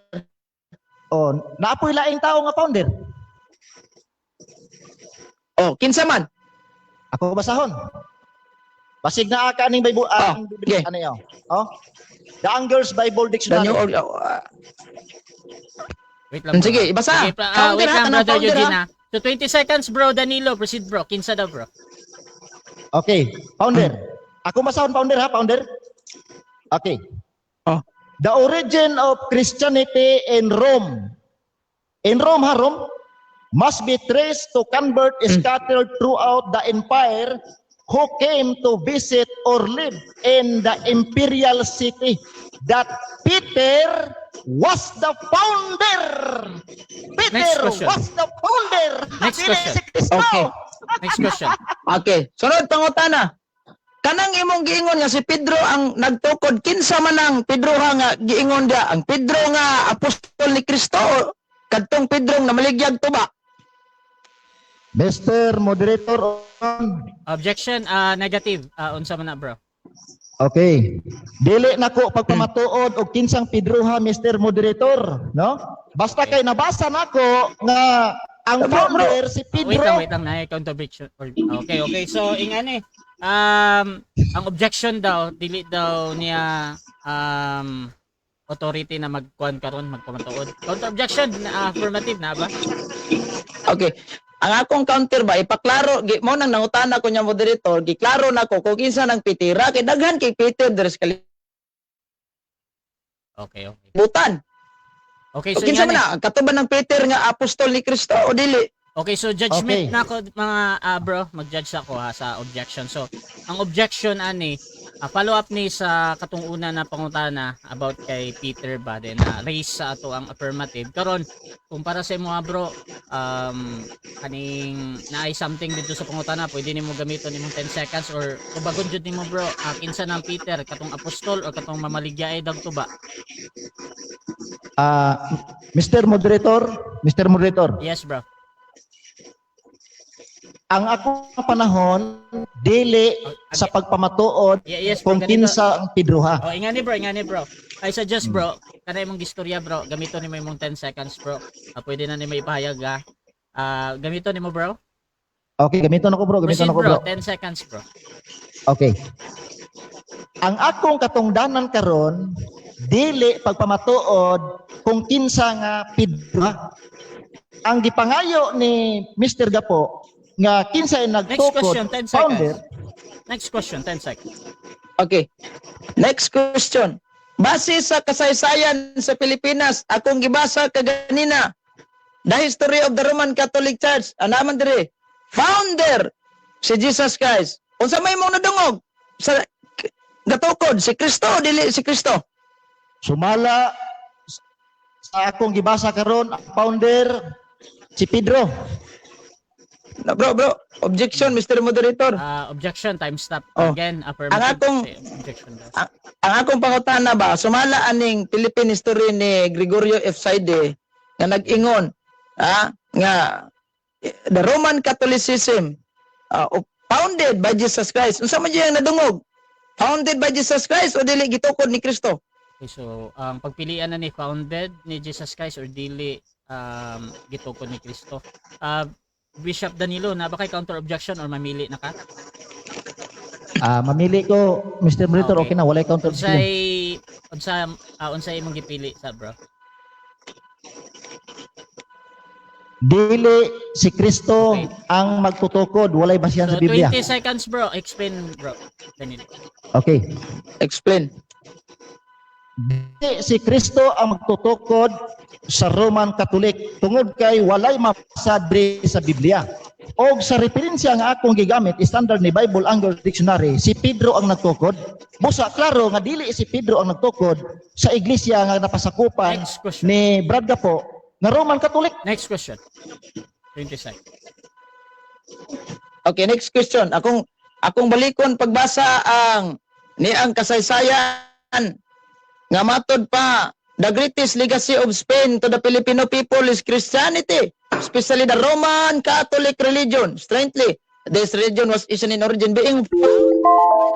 Oh, naapoy laing tao nga founder. Oh, kinsa man? Ako basahon. Basig na ka aning Bible, Ah, ang Biblia okay. ano yun? Oh? The Anger's Bible The Dictionary. New Order. Wait lang, bro. Sige, ibasa. Sige, Founder, wait ha, lang, tanang Brother founder, Eugene, ha. ha. So, 20 seconds, bro. Danilo, proceed, bro. Kinsa daw, bro. Okay, founder. Ako basahon founder ha, founder. Okay. Oh. The origin of Christianity in Rome. In Rome, ha, Rome, must be traced to convert scattered throughout the empire who came to visit or live in the imperial city, that Peter was the founder. Next Peter question. was the founder. Next Dili question. si Kristo. Okay. Next question. Okay, sunod pangutana. Kanang imong giingon nga si Pedro ang nagtukod, kinsa man ang Pedro ha nga giingon dia? Ang Pedro nga apostol ni Kristo o kadtong Pedro nga namaligyag tuba? Mr. Moderator, Objection, negative. Unsa man na, bro? Okay. Dili na ko pagpamatuod og kinsang Pedroha, Mr. Moderator, no? Basta Okay. kay nabasa nako nga ang Bro, bro. founder si Wait lang, Pedro. wait lang. Na counter objection. Okay. So, ingani. Ang objection daw, dili daw niya authority na magkuan karon, magpamatuod. Counter objection na affirmative na ba? Okay. Ang akong counter ba, ipaklaro, gi, mo nang nangutana ko niya, moderator, giklaro na ko kung kinsa nang Peter, kay daghan kay Peter diri sa Okay. kalibutan. Okay, O so kinsa man ingani. na, ang katuban ng Peter nga apostol ni Kristo o dili? Okay, so judgment Okay. na ako, mga bro, mag-judge ako ha sa objection. So, ang objection ani, follow up ni sa katong una na pangutana about kay Peter ba din na raise sa ato ang affirmative. Karon, kung para sa imo ha, bro, kaning naay something dito sa pangutana, pwede nimo gamiton imong 10 seconds or tubagon jud nimo, bro, kinsa nang Peter, katong apostol or katong mamaligyae dag tuba? Ah, Mr. Moderator, Mr. Moderator, Yes, bro. Ang akong panahon dili sa pagpamatuod Yes, bro, kung ganito. kinsa ang Pedro ha. Oh, ingani bro, ingani bro. I suggest, bro, kana imong gistorya, bro, gamito nimo imong 10 seconds, bro. Ah, pwede na nimo ipahayag ha. Ah, gamito nimo, bro. Okay, gamiton ako, bro, gamiton Proceed, ako, bro, bro. 10 seconds, bro. Okay. Ang akong katungdanan karon dili pagpamatuod kung kinsa nga Pedro ha. Ang gipangayo ni Mr. Gapo nga kinsa ay Next nagtukod question, 10 founder. seconds. Next question, 10 seconds. Okay. Next question. Base sa kasaysayan sa Pilipinas, akong gibasa kaganina, The History of the Roman Catholic Church, anaman dire, founder si Jesus Christ. Unsa may imong nadungog? Sa gatukod si Kristo o dili si Kristo? Sumala sa akong gibasa karon, ang founder si Pedro. Na, bro, bro, objection, Mr. Moderator. Ah, objection, time stop. Oh. Again, affirmative. Ang akong- Objection daw. Ang akong pangutana ba, sumala aning Philippine history ni Gregorio F. Saide nga nag-ingon nga the Roman Catholicism founded by Jesus Christ. Unsa man jud ang nadungog? Founded by Jesus Christ o dili gitukod ni Kristo? Okay, so ang pagpilian na ni founded ni Jesus Christ or dili gitukod ni Kristo. Ah, Bishop Danilo, na ba kay counter objection or mamili na ka? Ah, mamili ko, Mr. Moderator, Okay. okay na, walay counter objection. Unsay imong gipili sa, bro? Dili si Kristo ang magtutukod, walay basihan So sa Biblia. 20 seconds, bro, explain, bro. Danilo. Okay. Explain. Dili si Kristo ang magtutukod sa Roman Catholic tungod kay walay mabasa diri sa Biblia. Og sa referensya nga akong gigamit, standard ni Bible Angle Dictionary, si Pedro ang nagtukod. Busa klaro nga dili si Pedro ang nagtukod sa iglesia nga napasakupan Next question. ni Brad Gapo nga Roman Catholic. Next question. 20 seconds. Okay, next question. Akong balikon pagbasa ang ni ang kasaysayan nga matod pa, the greatest legacy of Spain to the Filipino people is Christianity, especially the Roman Catholic religion. Strangely, this religion was Asian in origin, being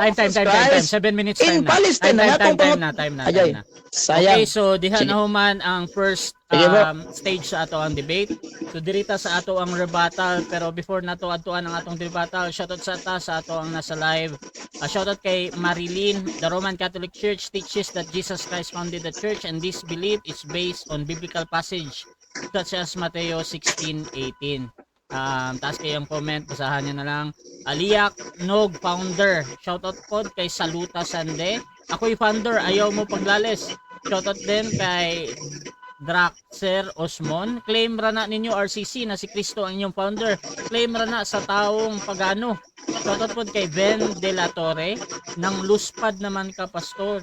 Time, time, time, time, time. Christ 7 minutes in time na. Palestine. Time, time, Ang time, atong time na, time na, Ayay. time na. Sayang. Okay, so diha Sige. na human ang first Sige, bro. stage sa ato ang debate. So dirita sa ato ang rebuttal, pero before nato adtuan ang atong rebuttal, shoutout sa ta sa ato ang nasa live. Shoutout kay Marilyn. The Roman Catholic Church teaches that Jesus Christ founded the church and this belief is based on biblical passage such as Mateo 16:18. Taas kayong comment, basahan niyo na lang. Aliak Nog founder. Shoutout pod kay Saluta Sande. Ako'y founder, ayaw mo paglalis. Shoutout din kay Draxer Osmon. Claim ra na ninyo, RCC, na si Kristo ang inyong founder. Claim ra na sa taong pagano. Shoutout pod kay Ben De La Torre. Nang luspad naman ka, pastor.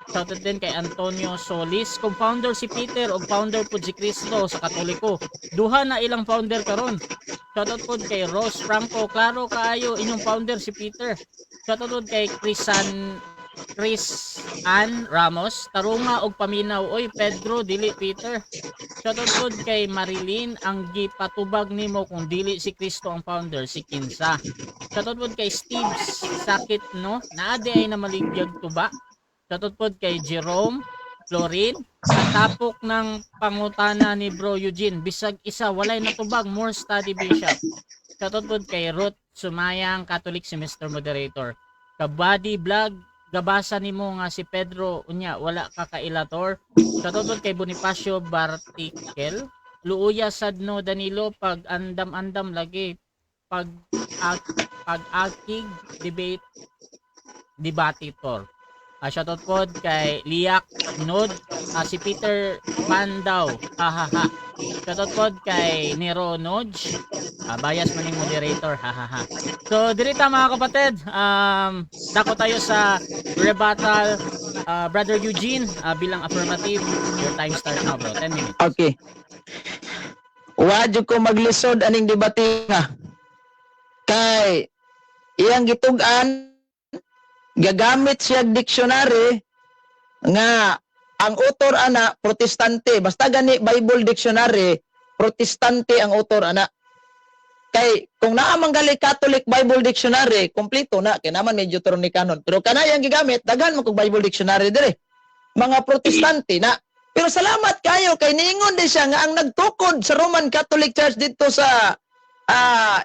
Shoutout din kay Antonio Solis. Kung founder si Peter o founder pod si Kristo sa Katoliko. Duha na ilang founder karon. Shoutout pod kay Rose Franco. Klaro kaayo inyong founder si Peter. Shoutout pod kay Crisan Chris Ann Ramos, tarunga og paminaw, oy, Pedro dili Peter. Shoutout pod kay Marilyn, ang gipatubag nimo kung dili si Kristo ang founder, si kinsa? Shoutout pod kay Steve Sakit no, naa di ay na maligyag tuba. Shoutout pod kay Jerome. Florin, sa tapok ng pangutana ni Bro Eugene, bisag isa walay natubag, more study, Bishop. Shoutout pod kay Ruth Sumayang, Catholic si Mr. Moderator. Kabady Vlog, gabasa nimo nga si Pedro, unya wala ka kailator. Shoutout pod kay Bonifacio Bartikel. Luuya sad no, Danilo, pag andam-andam lagi pag akig debate debatitor. Shoutout pod kay Liak Nod, si Peter Pandaw. Ha ha ha. Shoutout pod kay Nero Nodge. Bias man ning moderator. Ha ha ha. So dirita, mga kapatid, dako tayo sa rebuttal. Brother Eugene, bilang affirmative, your time start now, bro. 10 minutes. Okay. Wa jud ko maglisod aning debate nga. Kay iyang gitug-an, gagamit siya dictionary nga ang author ana Protestante. Basta gani Bible dictionary, Protestante ang author ana. Kay kung naa man gali Catholic Bible dictionary, kompleto na kay naman medyo Deuteronomy canon. Pero kanayang gigamit, daghan man kog Bible dictionary dire. Mga Protestante na. Pero salamat kayo kay niingon din siya nga ang nagtukod sa Roman Catholic Church dito sa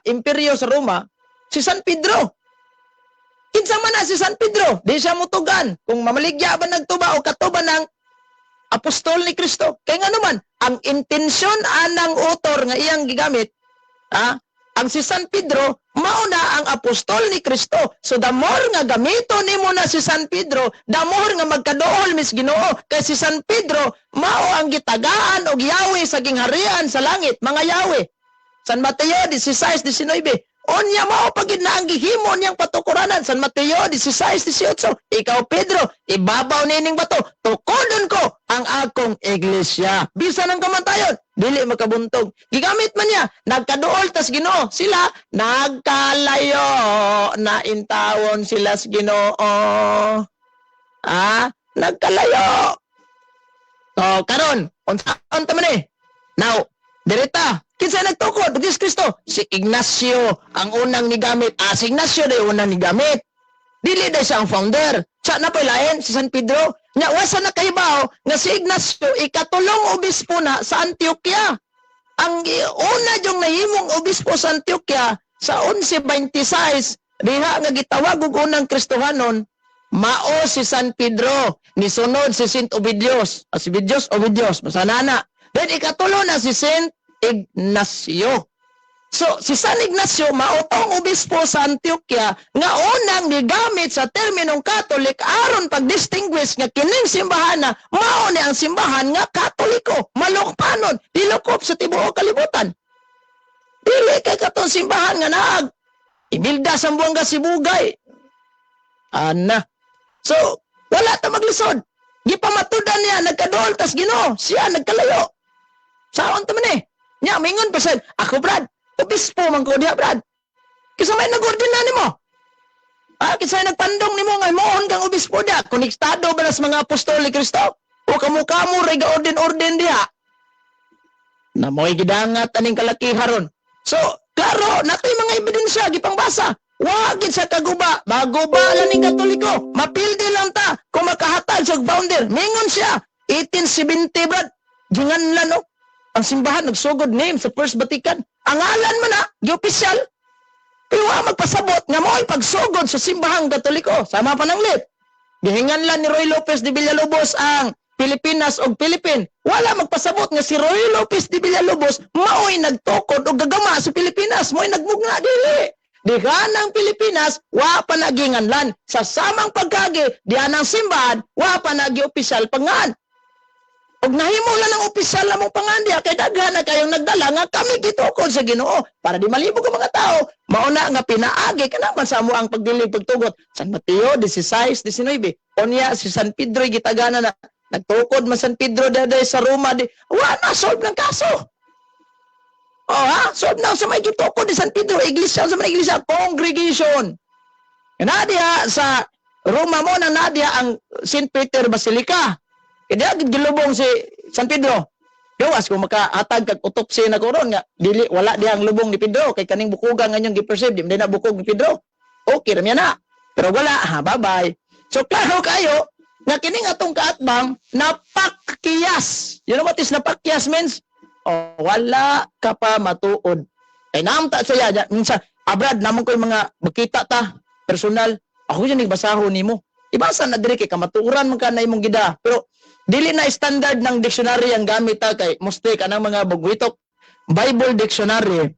imperyo sa Roma, si San Pedro. Kinsa man na si San Pedro? Di siya mutugan kung mamaligya ba nagtuba o katuba ng apostol ni Kristo. Kay nga naman, ang intensyon anang author nga iyang gigamit, ang si San Pedro, mao na ang apostol ni Kristo. So the more nga gamito nimo na si San Pedro, the more nga magkaduol mis Ginoo. Kay si San Pedro, mao ang gitagaan og Yahweh sa gingharian sa langit, mga Yahweh. San Mateo 16:19. Unya mao pagid na ang gihimo niyang patukuranan. San Mateo 16:18. Ikaw, Pedro, ibabaw nining bato, tukodon ko ang akong iglesia. Bisan ang kamatayon, dili makabuntog. Gigamit man niya, nagkaduol tas Ginoo. Sila nagkalayo na intawon sila sa Ginoo. Ah, nagkalayo. So karon, unsaon ta man eh? Now, direta, kinsa nagtukod? Jesus Kristo. Si Ignacio ang unang nigamit. Ah, si Ignacio day unang nigamit. Dili day siya ang founder. Sa na lain si San Pedro. Nya wasa na kahibaw nga si Ignacio ikatulong obispo na sa Antioquia. Ang una yung nahimong obispo sa Antioquia sa 1126 diha nga gitawag og unang Kristohanon mao si San Pedro. Nisunod si Saint Ovidios. Ah, si Ovidios, Ovidios, basta na. Then ikatulo na si Saint Ignacio. So, si San Ignacio mao tong obispo sa Antioquia nga unang gigamit sa terminong Catholic aron pag-distinguish nga kining simbahan na mao ni ang simbahan nga Katoliko, malukpanon, dilukop sa tibuok kalibutan. Dili kay katong simbahan nga naag Ibilda sa Zamboanga Sibugay. Ana. So, wala ta maglisod. Gipamatudan niya, nagkaduol tas Ginoo, siya nagkalayo. Saon ta man eh? Nya mingon pa siya, ako Brad, obispo man ko diha, Brad. Kinsa may nag-ordina nimo? Ah, kinsa may nagpandong nimo nga himuon kang obispo diha? Konektado ba na sa mga apostol ni Kristo? O kamo-kamo ray ga-orden-orden diha? Na mo'y gidangat aning kalakiharon. So, klaro, natoy mga ebidensya gipangbasa. Wa gid sa kaguba, maguba lang ning Katoliko. Mapildi lang ta kung makahatag sa founder. Mingon siya, 1870, Brad. Ginganlan no. Ang simbahan nagsugod name sa First Vatican. Ang ngalan man na, gi-opisyal. Pero wa magpasabot nga mo'y pagsugod sa simbahang Katoliko. Sama pa ng lit. Gihinganlan ni Roy Lopez de Villalobos ang Pilipinas og Philippine. Wala magpasabot nga si Roy Lopez de Villalobos mao'y nagtukod og gagama sa Pilipinas, mao'y nagmugna dili. Diha ng Pilipinas, wa pa naginganlan. Sa samang pagkagi, diha ng simbahan, wa pa nagi opisyal pangan. Og nahimo lang ang opisyal namong pangan diha kay daghan na kayong nagdala nga kami gitukod sa Ginoo para di malibog ang mga tao. Mauna nga pinaagi kana man sa amo ang pagdili pagtugot. San Mateo 16:19. Unya si San Pedro gitagana na nagtukod man San Pedro daday sa Roma di wa na solve ng kaso. Oh ha, solve na sa may gitukod ni San Pedro, iglesia sa may iglesia congregation. Nadia sa Roma mo na nadia ang St. Peter Basilica. Kaya gid gilubong si San Pedro. Gawas kung makahatag kag autopsy na ko ron nga dili wala diha ang lubong ni Pedro kay kaning bukugan nga inyong gi-perceive di man na bukog ni Pedro. Okay ra na. Pero wala ha, bye-bye. So klaro kayo Nga kining atong kaatbang napakyas. You know what is napakyas means? Oh, wala ka pa matuod. Kay naamta siya minsan, "Abrad, namon ko yung mga makita ta personal. Ako yun nagbasahon nimo." Ibasa na diri kay kamatuoran man ka na imong gida. Pero dili na standard ng dictionary ang gamit ta kay mostly kanang mga bugwitok Bible dictionary,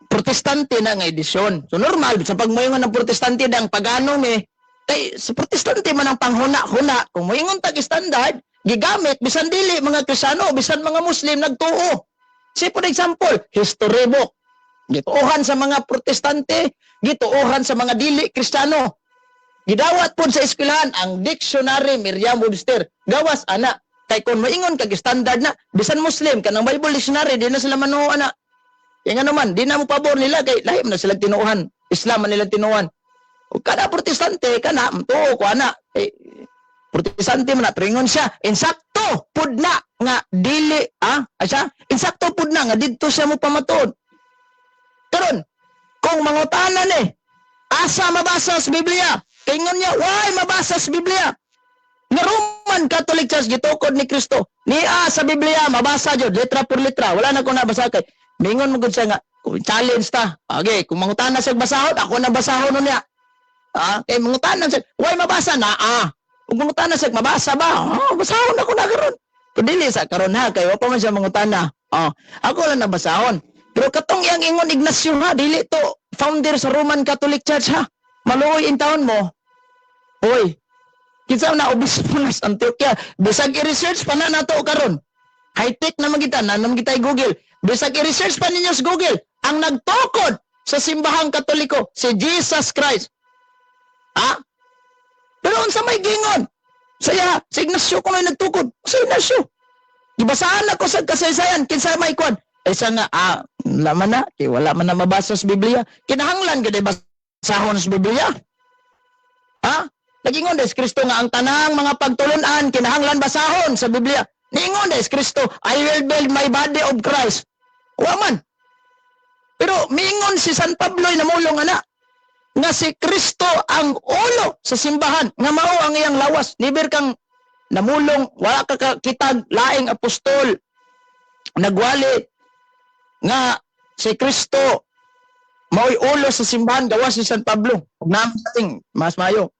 Protestante na nga edisyon. So normal sa pagmoingon ng Protestante dang pagano me kay sa Protestante man ang panghuna-huna. Kung moingon tag standard gigamit, bisan dili mga Kristiyano, bisan mga Muslim nagtuo. Say for example, history book. Gituohan sa mga Protestante, gituohan sa mga dili Kristiyano. Gidawat pod sa eskwelahan ang dictionary Merriam-Webster. Gawas ana kay kung moingon kag standard na, bisan Muslim, kanang Bible dictionary di na sila manuo ana. Kaya nga naman, di na mo pabor nila kay lahi man na sila tinuohan. Islam man nila tinuohan. O kada Protestante, kana, tuo ko ana. Eh, Protestante man na, pero ingon siya, insakto pud na nga dili, ah, asya, insakto pud na nga didto siya mo pamatuod. Karon, kung mangutanan eh, asa mabasa sa Biblia? Kay ingon niya, why mabasa sa Biblia nga Roman Catholic Church gitukod ni Kristo? Nia sa Biblia, mabasa jud, letra por letra. Wala na ko nabasa kay mingon mo gud siya nga kung challenge ta. Okay, kung mangutana siya basahon, ako na basahon nun niya. Ah, kay mangutana siya, why mabasa na? Ah, kung mangutana siya, mabasa ba? Oh, basahon ako na karon. Pero dili sa karon ha, kay wa pa man siya mangutana. Oh, ako lang nabasahon. Pero katong iyang ingon Ignacio ha, dili to founder sa Roman Catholic Church ha. Maluoy in taon mo. Hoy, kinsa na obispo na sa Antioquia? Bisag i-research pa na nato karon. High-tech na man kita, na naman kita Google. Bisag i-research pa ninyo sa Google, ang nagtukod sa simbahang Katoliko si Jesus Christ. Ha? Pero unsa may gingon? Saya, si Ignacio kuno nagtukod. Si Ignacio. Gibasaan ako sa kasaysayan kinsa may kwan. Ay sa nga ah, laman na kay wala man na mabasa sa Biblia. Kinahanglan gid basahon sa Biblia. Ha? Nagingon des Kristo nga ang tanang mga pagtulunan kinahanglan basahon sa Biblia. Niingon des Kristo, "I will build my body of Christ." Wa man. Pero miingon si San Pablo ay namulong ana nga si Kristo ang ulo sa simbahan nga mao ang iyang lawas. Never kang namulong, wala ka kitag laing apostol nagwali nga si Kristo mao'y ulo sa simbahan gawas si San Pablo. Ug naman ating mas mayo.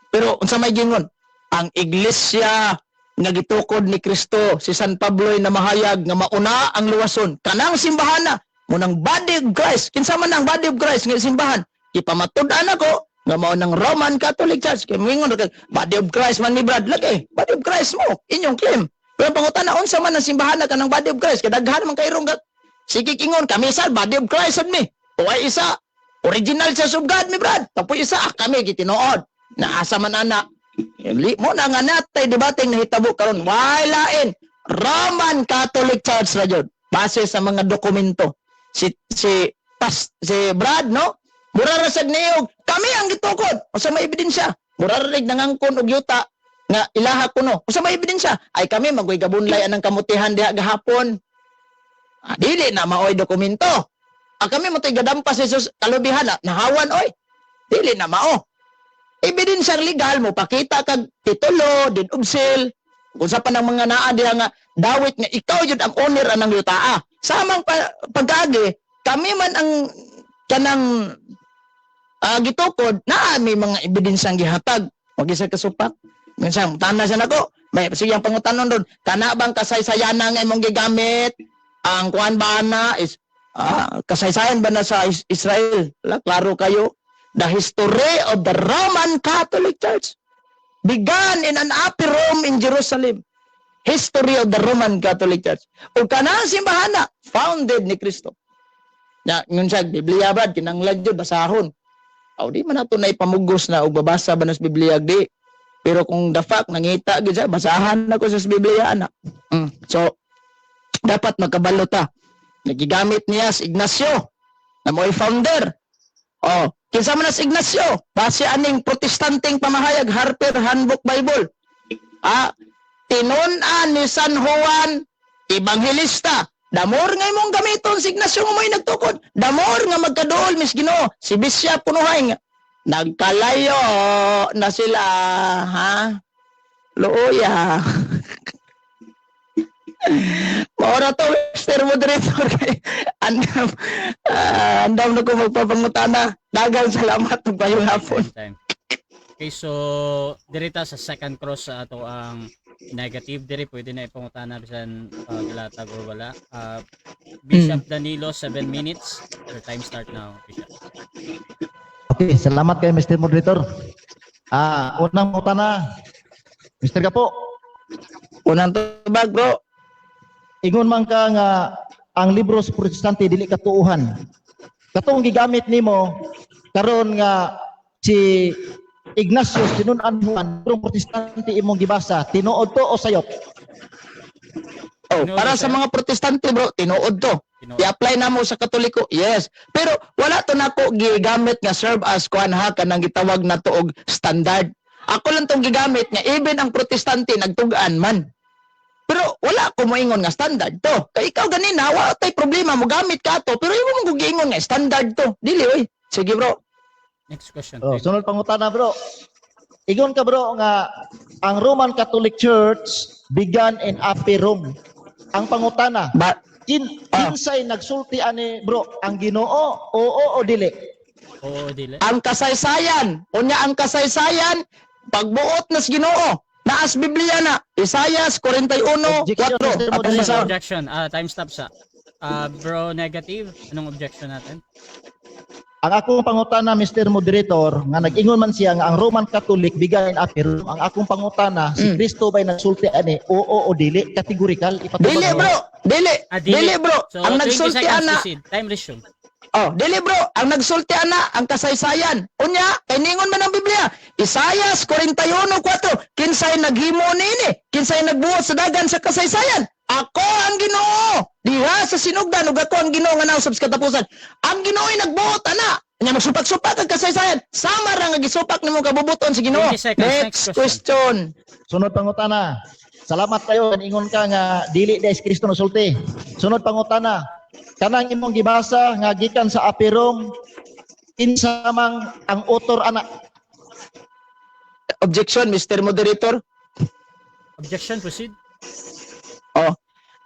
Pero unsa may gingon? Ang iglesia nga gitukod ni Kristo, si San Pablo ay namahayag nga mauna ang luwason. Kanang simbahana, munang body of Christ. Kinsa man ang body of Christ nga simbahan? Gipamatud-an ako nga mao ng Roman Catholic Church. Kay moingon kay body of Christ man ni Brad lagi. Body of Christ mo, inyong claim. Pero pangutana, unsa man ang simbahan na kanang body of Christ? Kay daghan man kayrong sige kingon kami sa body of Christ sad mi. Uway isa original Church of God mi, Brad. Tapoy isa, ah, kami gitinuod. Naasa man ana? Li mo na nga natay debateng nahitabo karon. Way lain. Roman Catholic Church ra jud. Base sa mga dokumento. Si Brad, no? Mura ra sad niyog. Kami ang gitukod. Unsa may ebidensya? Mura ra rig nangangkon og yuta nga ilaha kuno. Unsa may ebidensya? Ay kami magoy gabunlay anang kamutihan diha gahapon. Ah, dili na maoy dokumento. Ah, kami mo gadampas sa Jesus kalubihan na nahawan oy. Dili na mao. Ebidensya legal mo pakita kag titulo, deed of sale, kung sa pa ng mga naa diha nga dawit nga ikaw jud ang owner anang yutaa. Samang pa, pagkaagi, kami man ang kanang gitukod naa may mga ebidensyang gihatag. Wag isa kasupak. Minsan tana siya nako. May sige ang pangutanon doon, kana bang kasaysayan nga imong gigamit? Ang kuan ba na is kasaysayan ba na sa Israel? Wala, klaro kayo. The history of the Roman Catholic Church began in an upper room in Jerusalem. History of the Roman Catholic Church. O kanang simbahana, founded ni Kristo. Ya, ngun siya, Biblia ba, kinanglan jud basahon. Aw, di man nato na ipamugos na og babasa ba na sa Biblia, di. Pero kung the fact, nangita gyud siya, basahan na ko sa Biblia, anak. So, dapat magkabalo ta. Nagigamit niya si Ignacio, na mo'y founder. Oh, kinsa man na si Ignacio? Base aning Protestanteng pamahayag, Harper Handbook Bible. Ah, tinun-an ni San Juan Evangelista. The more nga imong gamiton si Ignacio nga mo'y nagtukod. The more nga magkaduol mis Ginoo. Si Bishop kunuhay nga. Nagkalayo na sila, ha? Luoya. Mao ra to, Mr. Moderator, kay andam, andam na ko magpapangutana. Daghang salamat ug maayong hapon. Time, time. Okay, so dirita sa second cross sa ato ang negative diri, pwede na ipangutana bisan gilatag or wala. Bishop Danilo, 7 minutes. Your time start now, Bishop. Okay, salamat kay Mr. Moderator. Unang pangutana, Mr. Gapo, Unang tubag, bro. Ingon man ka nga ang libro sa Protestante dili katuohan. Katong gigamit nimo karon nga si Ignatius tinun-an Juan, librong Protestante imong gibasa, tinuod to o sayop? Oh, Tinuod para ba sa siya? mga Protestante, bro, tinuod to. Tinuod. I-apply na mo sa Katoliko. Yes. Pero wala to nako gigamit nga serve as kuan ha, kanang gitawag na to og standard. Ako lang tong gigamit nga even ang Protestante nagtug-an man. Pero wala ko moingon nga standard to. Kay ikaw ganina, wala tay problema mo gamit ka to, pero imo mo giingon nga standard to. Dili oy. Sige, bro. Next question. Oh, sunod pangutana, bro. Ingon ka, bro, nga ang Roman Catholic Church began in Ape Rome. Ang pangutana, Ba kinsay nagsulti ani, bro, ang Ginoo, oo o dili? Oo, dili. Ang kasaysayan, unya ang kasaysayan pagbuot nas Ginoo. Naas Biblia na Isayas 41:4. Objection, Mr. Atong Moderator. basahon. Objection. Time stop sa. Bro, negative. Anong objection natin? Ang akong pangutana, Mr. Moderator, nga nag-ingon man siya nga ang Roman Catholic began in Ape Rome. Ang akong pangutana, si Kristo ba'y nagsulti ani, oo o dili? Categorical, ipatubag Dili, mo. bro, dili. Ah, dili. Dili, bro. So, Ang 20 nagsulti seconds, ana, proceed. Time resume. oh, dili, bro, ang nagsulti ana ang kasaysayan. Unya, kay ningon man ang Biblia, Isayas 41:4, kinsay naghimo niini, kinsay nagbuot sa dagan sa kasaysayan? Ako ang Ginoo. Diha sa sinugdan ug ako ang Ginoo nga nausab sa katapusan. Ang Ginoo ay nagbuot ana. Nya magsupak-supak ang kasaysayan. Sama ra nga gisupak nimo kabubuton sa Ginoo. 20 seconds, Next next question. question. Sunod pangutana. Salamat kayo ingon ka nga dili dai si Kristo nagsulti. Sunod pangutana. Kanang imong gibasa nga gikan sa Ape Rome, kinsa mang ang author ana? Objection, Mr. Moderator. Objection, proceed. Oh,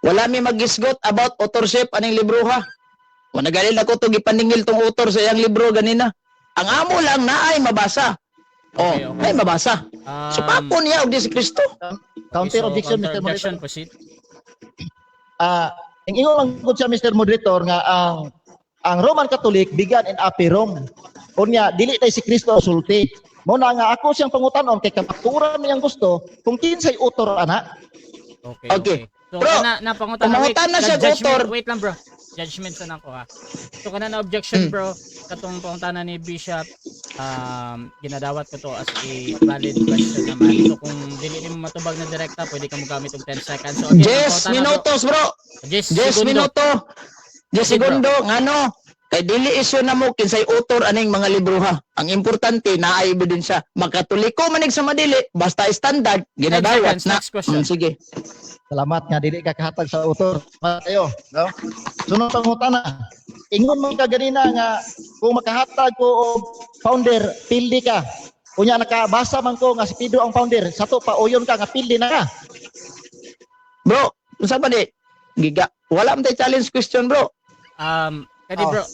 wala mi magisgot about authorship aning libro ha. Wala galil ako to gipaningil tong author sa iyang libro ganina. Ang amo lang na ay mabasa. Oh, Okay. ay mabasa. So papo niya og di si Kristo. Counter Okay, so, objection, counter Mr. objection, Moderator. proceed. Ang ingon lang gud siya, Mr. Moderator, nga ang Roman Catholic began in Ape Rome. Unya dili tay si Kristo sulti. Mo na nga ako siyang pangutanon kay kamaturan niyang gusto kung kinsay author ana. Okay, Okay. okay. So, Bro, kana, napangutana, wait, pangutana siya, judgment, author. wait lang, bro. Judgment sa nako ha. So, kana na objection, bro, katong pangutana ni Bishop, ginadawat ko to as a valid question naman. So, kung dili nimo matubag na direkta, pwede ka mogamit og 10 seconds. So, again, 10 ang pangutana, bro, minutos, bro. 10 10 segundo. minuto. 10 Sige, bro. segundo ngano? Kay dili isyu na mo kinsay author aning mga libro ha. Ang importante na ay ebidensya. Makatoliko manig sa madili, basta standard ginadawat seconds, na. next question. Sige. Salamat nga dili ka kahatag sa author. Salamat kayo, no? Sunod pangutana. Ingon man ka ganina nga kung makahatag ko og founder, pildi ka. Unya nakabasa man ko nga si Pedro ang founder. Sa to pa uyon ka nga pildi na ka. Bro, unsa pa di? Giga. Wala man tay challenge question, bro. Kadi Oh. bro,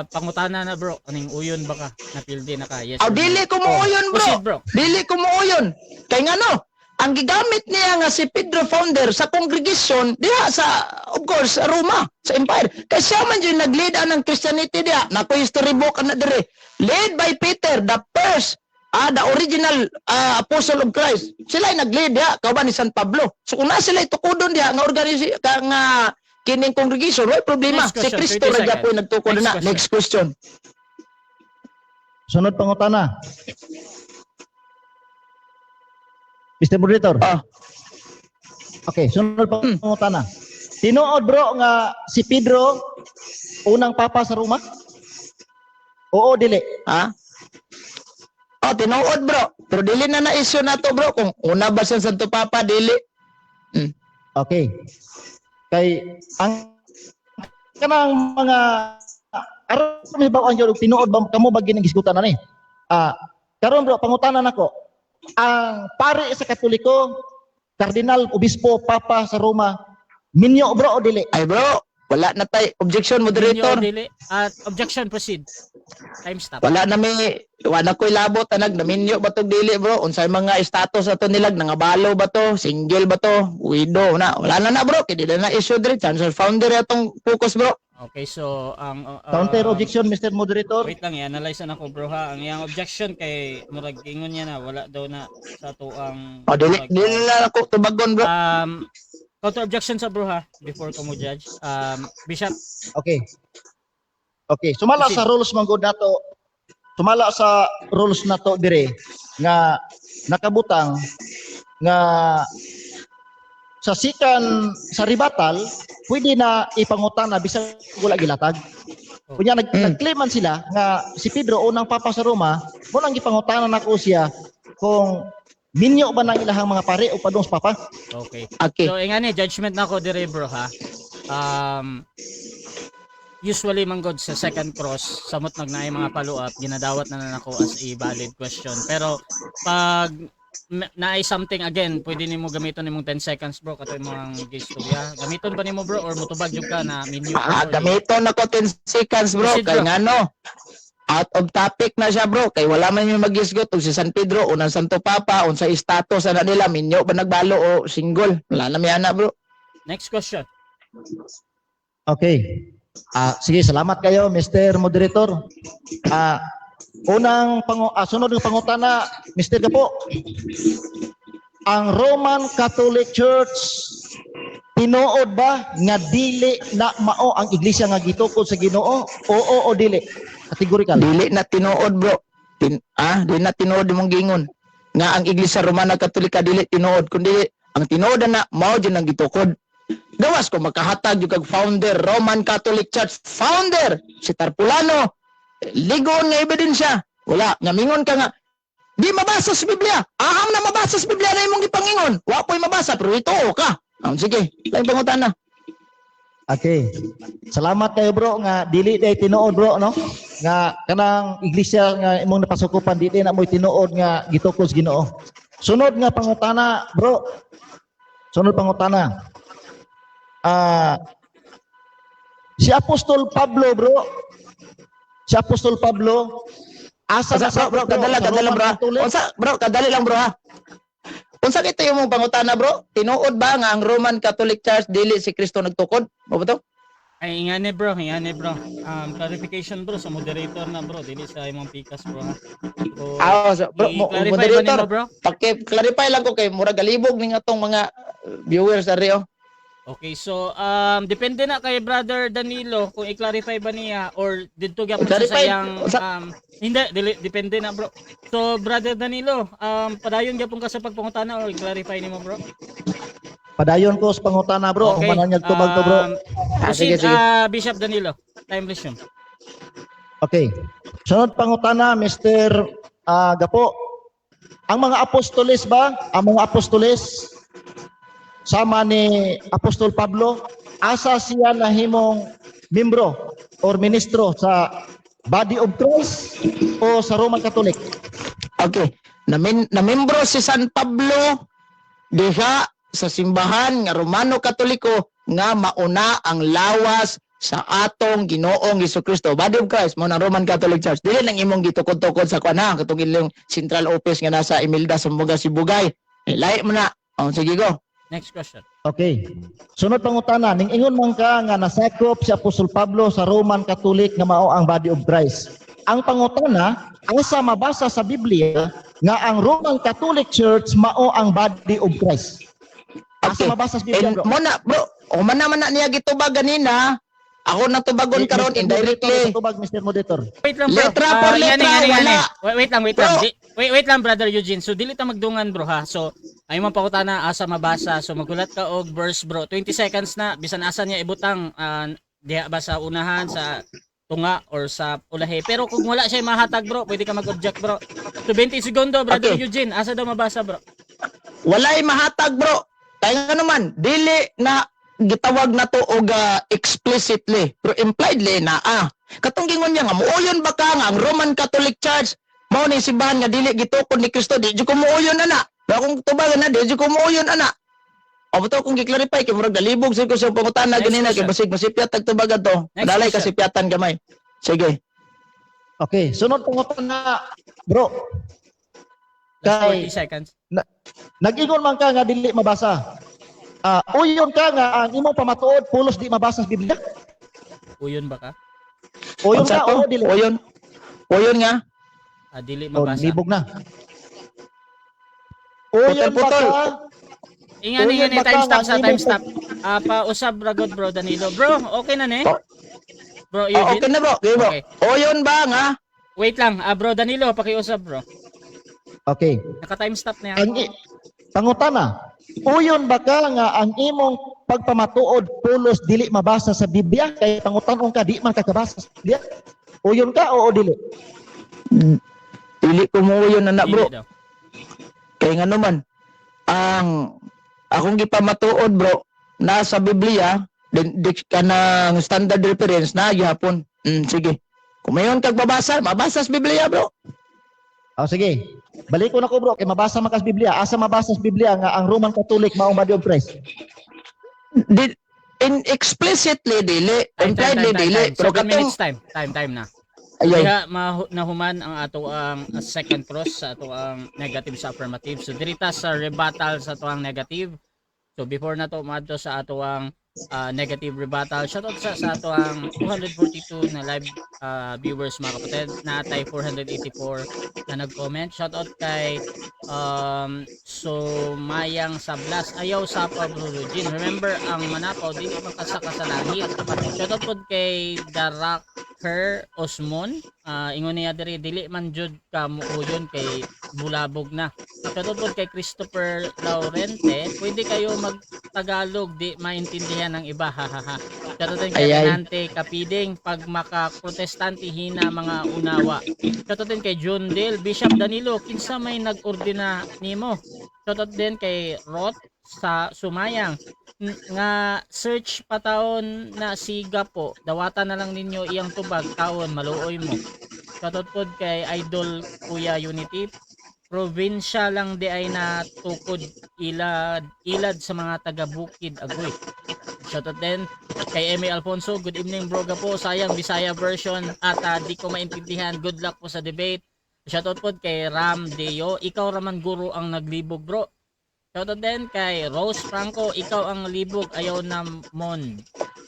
pangutana na, bro, aning uyon ba ka? Napildi na ka? Yes Aw or no? dili ko muuyon, bro. Proceed, bro. Dili ko muuyon. Kay ngano? Ang gigamit niya nga si Pedro founder sa congregation diha sa, of course, sa Roma, sa empire. Kay siya man jud nag-lead ang Christianity diha. Nako history book ana dire. Led by Peter, the first, the original apostle of Christ. Sila ay nag-lead diha kauban ni San Pablo. So kung na sila tukodon diha nga organize ka nga kining congregation, way problema. Next Si question, Kristo 30 ra gyapon seconds. nagtukod Next na. question. Next question. Sunod pangutana. Mr. Moderator. Okay, sunod pangutana. Tinuod, bro, nga si Pedro unang papa sa Roma? Oo, dili? Ha? Oh, tinuod, bro. Pero dili na na issue na to, bro, kung una ba siya Santo Papa dili. Okay. Kay ang kanang mga aron may bawaan jud og tinuod ba kamo ba ginagisgutan ani? Karon bro, pangutana nako. Ang pari sa Katoliko, kardinal, obispo, papa sa Roma, minyo bro o dili? Ay bro, wala na tay objection, Minyo moderator. o dili? At objection, proceed. Time stop. Wala na may wala ko'y labot anag naminyo ba to dili, bro? Unsay mga status ato nilag, nangabalo ba to, single ba to, widow na? Wala na na bro, kay dili na issue diri, chance founder atong focus, bro. Okay, so ang Counter objection, Mr. Moderator. Wait lang, i-analyze na ko bro ha. Ang iyang objection kay murag ingon niya na wala daw na sa tuang O dili dili na ako tubagon, bro. Counter objection sa bro ha before ko mo judge. Bishop. Okay. Okay, sumala Proceed. sa rules man gud nato. Sumala sa rules nato dire nga nakabutang nga sa sikan sa rebuttal pwede na ipangutana bisag wala gilatag. Kunya nag-claim man sila nga si Pedro unang papa sa Roma, mo nang gipangutana nako siya kung minyo ba nang ilahang mga pare o padung sa papa. Okay. Okay. So ingani, judgment na ko dire bro ha. Usually man god sa second cross samot nagnaay mga follow up, ginadawat na na nako as a valid question. Pero pag naay something again, pwede nimo gamiton nimong 10 seconds bro kato imong gistorya. Gamiton ba nimo bro or motubag jud ka na minyo? Ah, gamiton nako 10 seconds bro, Proceed, kay bro. ngano? Out of topic na siya bro, kay wala man yung magisgot og si San Pedro unang Santo Papa, unsa status ana nila, minyo ba nagbalo o single? Wala na mi ana bro. Next question. Okay. Sige, salamat kayo, Mr. Moderator. Sunod nga pangutana, Mr. Gapo. Ang Roman Catholic Church, tinuod ba nga dili na mao ang iglesia nga gitukod sa Ginoo? Oo o dili? Categorical. Dili na tinuod bro. Dili na tinuod imong gingon nga ang Iglesia Romana Katolika dili tinuod, kundi ang tinuod na mao jud ang gitukod. Gawas ko makahatag jud kag founder, Roman Catholic Church founder si Tarpulano, ligon nga ebidensya wala. Nga mingon ka nga di mabasa sa Biblia, aham na mabasa sa Biblia na imong gipangingon, wa po'y mabasa pero ito ka. Ah, sige, lain pangutana. Okay. Salamat kayo bro nga dili day tinuod bro, no? Nga kanang iglesia nga imong napasukupan dili na mo'y tinuod nga gitukod sa Ginoo. Sunod nga pangutana bro. Sunod pangutana. Si Apostol Pablo bro. Si Apostol Pablo asa Asa, na bro, bro, kadala, sa kadala, Roman bro. Catholic? Unsa, bro, kadali lang, bro, ha. Unsa kita yung mong pangutana, bro? Tinuod ba nga ang Roman Catholic Church dili si Kristo nagtukod? Mao ba to? Ay, ingani bro, ingani bro. Clarification bro sa moderator na bro, dili sa imong pikas bro ha. So, Ah, so, bro, i-clarify ba moderator, nimo bro? paki-clarify lang ko kay murag galibog ning atong mga viewers ari oh. Okay, so depende na kay Brother Danilo kung i-clarify ba niya or didto gyapon siya sa Clarify. iyang hindi dili, depende na bro. So Brother Danilo, padayon gyapon ka sa pagpangutana or i-clarify nimo bro? Padayon ko sa pangutana bro, okay. Kung mananyag tubag to bro. Proceed, Sige, sige. Bishop Danilo. Time resume. Okay. Sunod pangutana, Mr. Gapo. Ang mga apostoles ba? Ang mga apostoles sama ni Apostol Pablo, asa siya nahimong membro or ministro, sa Body of Christ o sa Roman Catholic? Okay. Namembro si San Pablo diha sa simbahan nga Romano Katoliko nga mauna ang lawas sa atong Ginoong Kristo. Body of Christ mo na Roman Catholic Church. Dili nang imong gitukod-tukod sa kuan ha, katong ilang central office nga nasa Imelda sa Muga Sibugay. Eh, lahi mo na. Oh, sige go. Next question. Okay. Sunod pangutana, ning ingon man ka nga nasakop si Apostol Pablo sa Roman Catholic nga mao ang Body of Christ. Ang pangutana, asa mabasa sa Biblia nga ang Roman Catholic Church mao ang Body of Christ? Asa mabasa sa Biblia, And bro? mo na bro, o man naman na niya gitubag ganina. Ako na tubagon karon Mr. indirectly. Moderator, tubag, Mr. Moderator. Wait lang bro. Letra por Ingani, letra, ingani, ingani. wala. Wait, wait lang, wait lang. Bro. Wait, wait lang, Brother Eugene. So dili ta magdungan bro ha. So ay mo pangutana asa mabasa. So magulat ka og verse bro. 20 seconds na bisan asa niya ibutang, diha ba sa unahan, sa tunga or sa ulahi. Pero kung wala siya mahatag bro, pwede ka mag-object bro. So 20 segundo, Brother Eugene, asa daw mabasa bro? Walay mahatag bro. Kaya nga naman dili na gitawag na to og explicitly pero impliedly na ah. Katong gingon niya nga muoyon ba ka nga ang Roman Catholic Church Mao ni simbahan nga dili gitukod ni Kristo, di jud ko muuyon ana. Pero kung tubagan na, di jud ko muuyon ana. O bato kung gi-clarify kay murag dalibog sa ko sa pangutana Next ganina kay question. basig masipyat tag tubagan to. Next Dalay question. kasipyatan gamay. Sige. Okay, sunod pangutana, bro. Last Kay 40 seconds. Nag-ingon man ka nga dili mabasa. Uyon ka nga ang imong pamatuod pulos di mabasa sa Biblia? Uyon ba ka? Uyon Unsa ka to? o dili? Uyon. Uyon nga. Ah, dili Oh, mabasa. libog na. Uyon ba Putol-putol. ka? Ingan, Uyon ingan, ba ka time nga stop ang sa time imong stop. Pausab ragod, bro Danilo. Bro, okay na ni? Oh. Bro, Oh, Eugene? okay na, bro. Okay, bro. Okay. Uyon ba nga? Wait lang, bro Danilo, pakiusap, bro. Okay. Naka time stop na yan. Ang pangutana, uyon ba ka nga ang imong pagpamatuod pulos dili mabasa sa Biblia? Kay pangutan-on ka, di man ka kabasa sa Biblia. Uyon ka o dili? Dili ko muuyon ana, bro. Dili daw. Kay ngano man ang akong gipamatuod, bro, nasa Biblia din di kanang standard reference na gihapon. Sige. Kung mayon kag babasa, mabasa sa Biblia, bro. Oh, sige. Balik ko na ko, bro, kay mabasa man ka sa Biblia. Asa mabasa sa Biblia nga ang Roman Catholic maong body of Christ? Di, in explicitly dili, Time, time, impliedly time, time, dili, time. pero 7 katong minutes time. Time, time na. ayay. Diha nahuman ang ato ang second cross sa ato ang negative sa affirmative. So diri ta sa rebuttal sa ato ang negative. So before na to maadto sa ato ang negative rebuttal. Shoutout sa ato ang 242 na live viewers, mga kapatid. Natay 484 na nag-comment. Shoutout kay Sumayang Sablas. Ayaw sa bro Eugene. Remember, ang manapaw dili makasaka sa langit. Shoutout pod kay Darak Her Osmon. Ingon niya diri, dili man jud ka muuyon kay bulabog na. Shoutout pod kay Christopher Laurente. Pwede kayo mag-Tagalog, di maintindihan ng iba. Ha ha ha. Shoutout din kay Ay, ay. Renante Kapiding, pag maka-protestante hina mga unawa. Shoutout din kay John Dale, Bishop Danilo, kinsa may nag-ordina nimo. Shoutout din kay Roth sa Sumayang. Nga search pataon na siga po, dawatan na lang ninyo iyang tubag taon maluoy mo. Shoutout pod kay Idol Kuya Unity. Probinsya lang di ay natukod ilad ilad sa mga taga Bukid Agoy. Shoutout din kay Emmy Alfonso. Good evening, bro po. Sayang Bisaya version at di ko maintindihan. Good luck po sa debate. Shoutout po kay Ram Deo. Ikaw raman guro ang naglibog, bro. Shoutout din kay Rose Franco. Ikaw ang libog, ayaw na mon.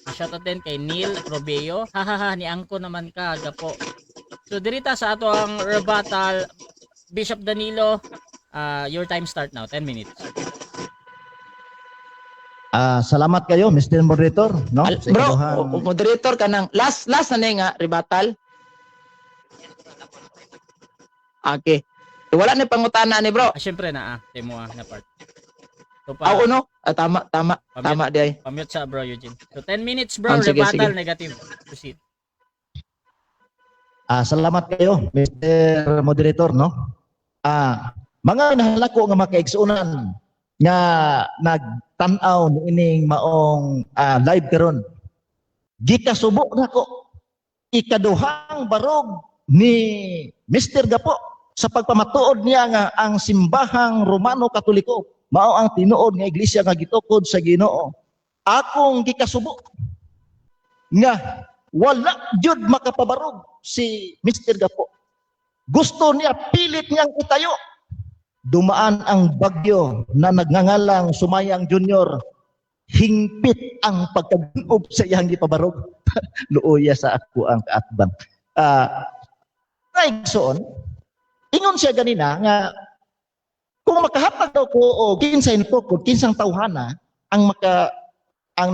Shoutout din kay Neil Robeo. Hahaha, ni Angko naman ka, gapo. So dirita sa ato ang rebuttal, Bishop Danilo, your time start now, 10 minutes. Salamat kayo, Mr. Moderator, no? Sa Bro, ikaduhang- moderator ka nang last last na ni nga rebuttal. Okay. Wala ni pangutana ni, bro. Syempre na timo na part. So pa, Ako no? Tama, tama, pamute, tama di ay. pamute sa bro Eugene. So 10 minutes, bro, Ah, sige, rebuttal sige. negative. Proceed. Salamat kayo, Mr. Moderator, no? Mga minahalako nga makaigsuonan nga nagtan-aw niining maong live karon. Gikasubo nako ikaduhang barog ni Mr. Gapo sa pagpamatuod niya nga ang simbahang Romano Katoliko mao ang tinuod nga iglesia nga gitukod sa Ginoo. Akong gikasubo nga wala jud makapabarog si Mr. Gapo. Gusto niya, pilit niyang itayo. Dumaan ang bagyo na nagngangalang Sumayang Junior. Hingpit ang pagkagunob sa iyang gipabarog. Luoya sa ako ang kaatbang. Igsoon, ingon siya ganina nga kung makahatag daw ko o kinsay nagtukod, kinsang tawhana ang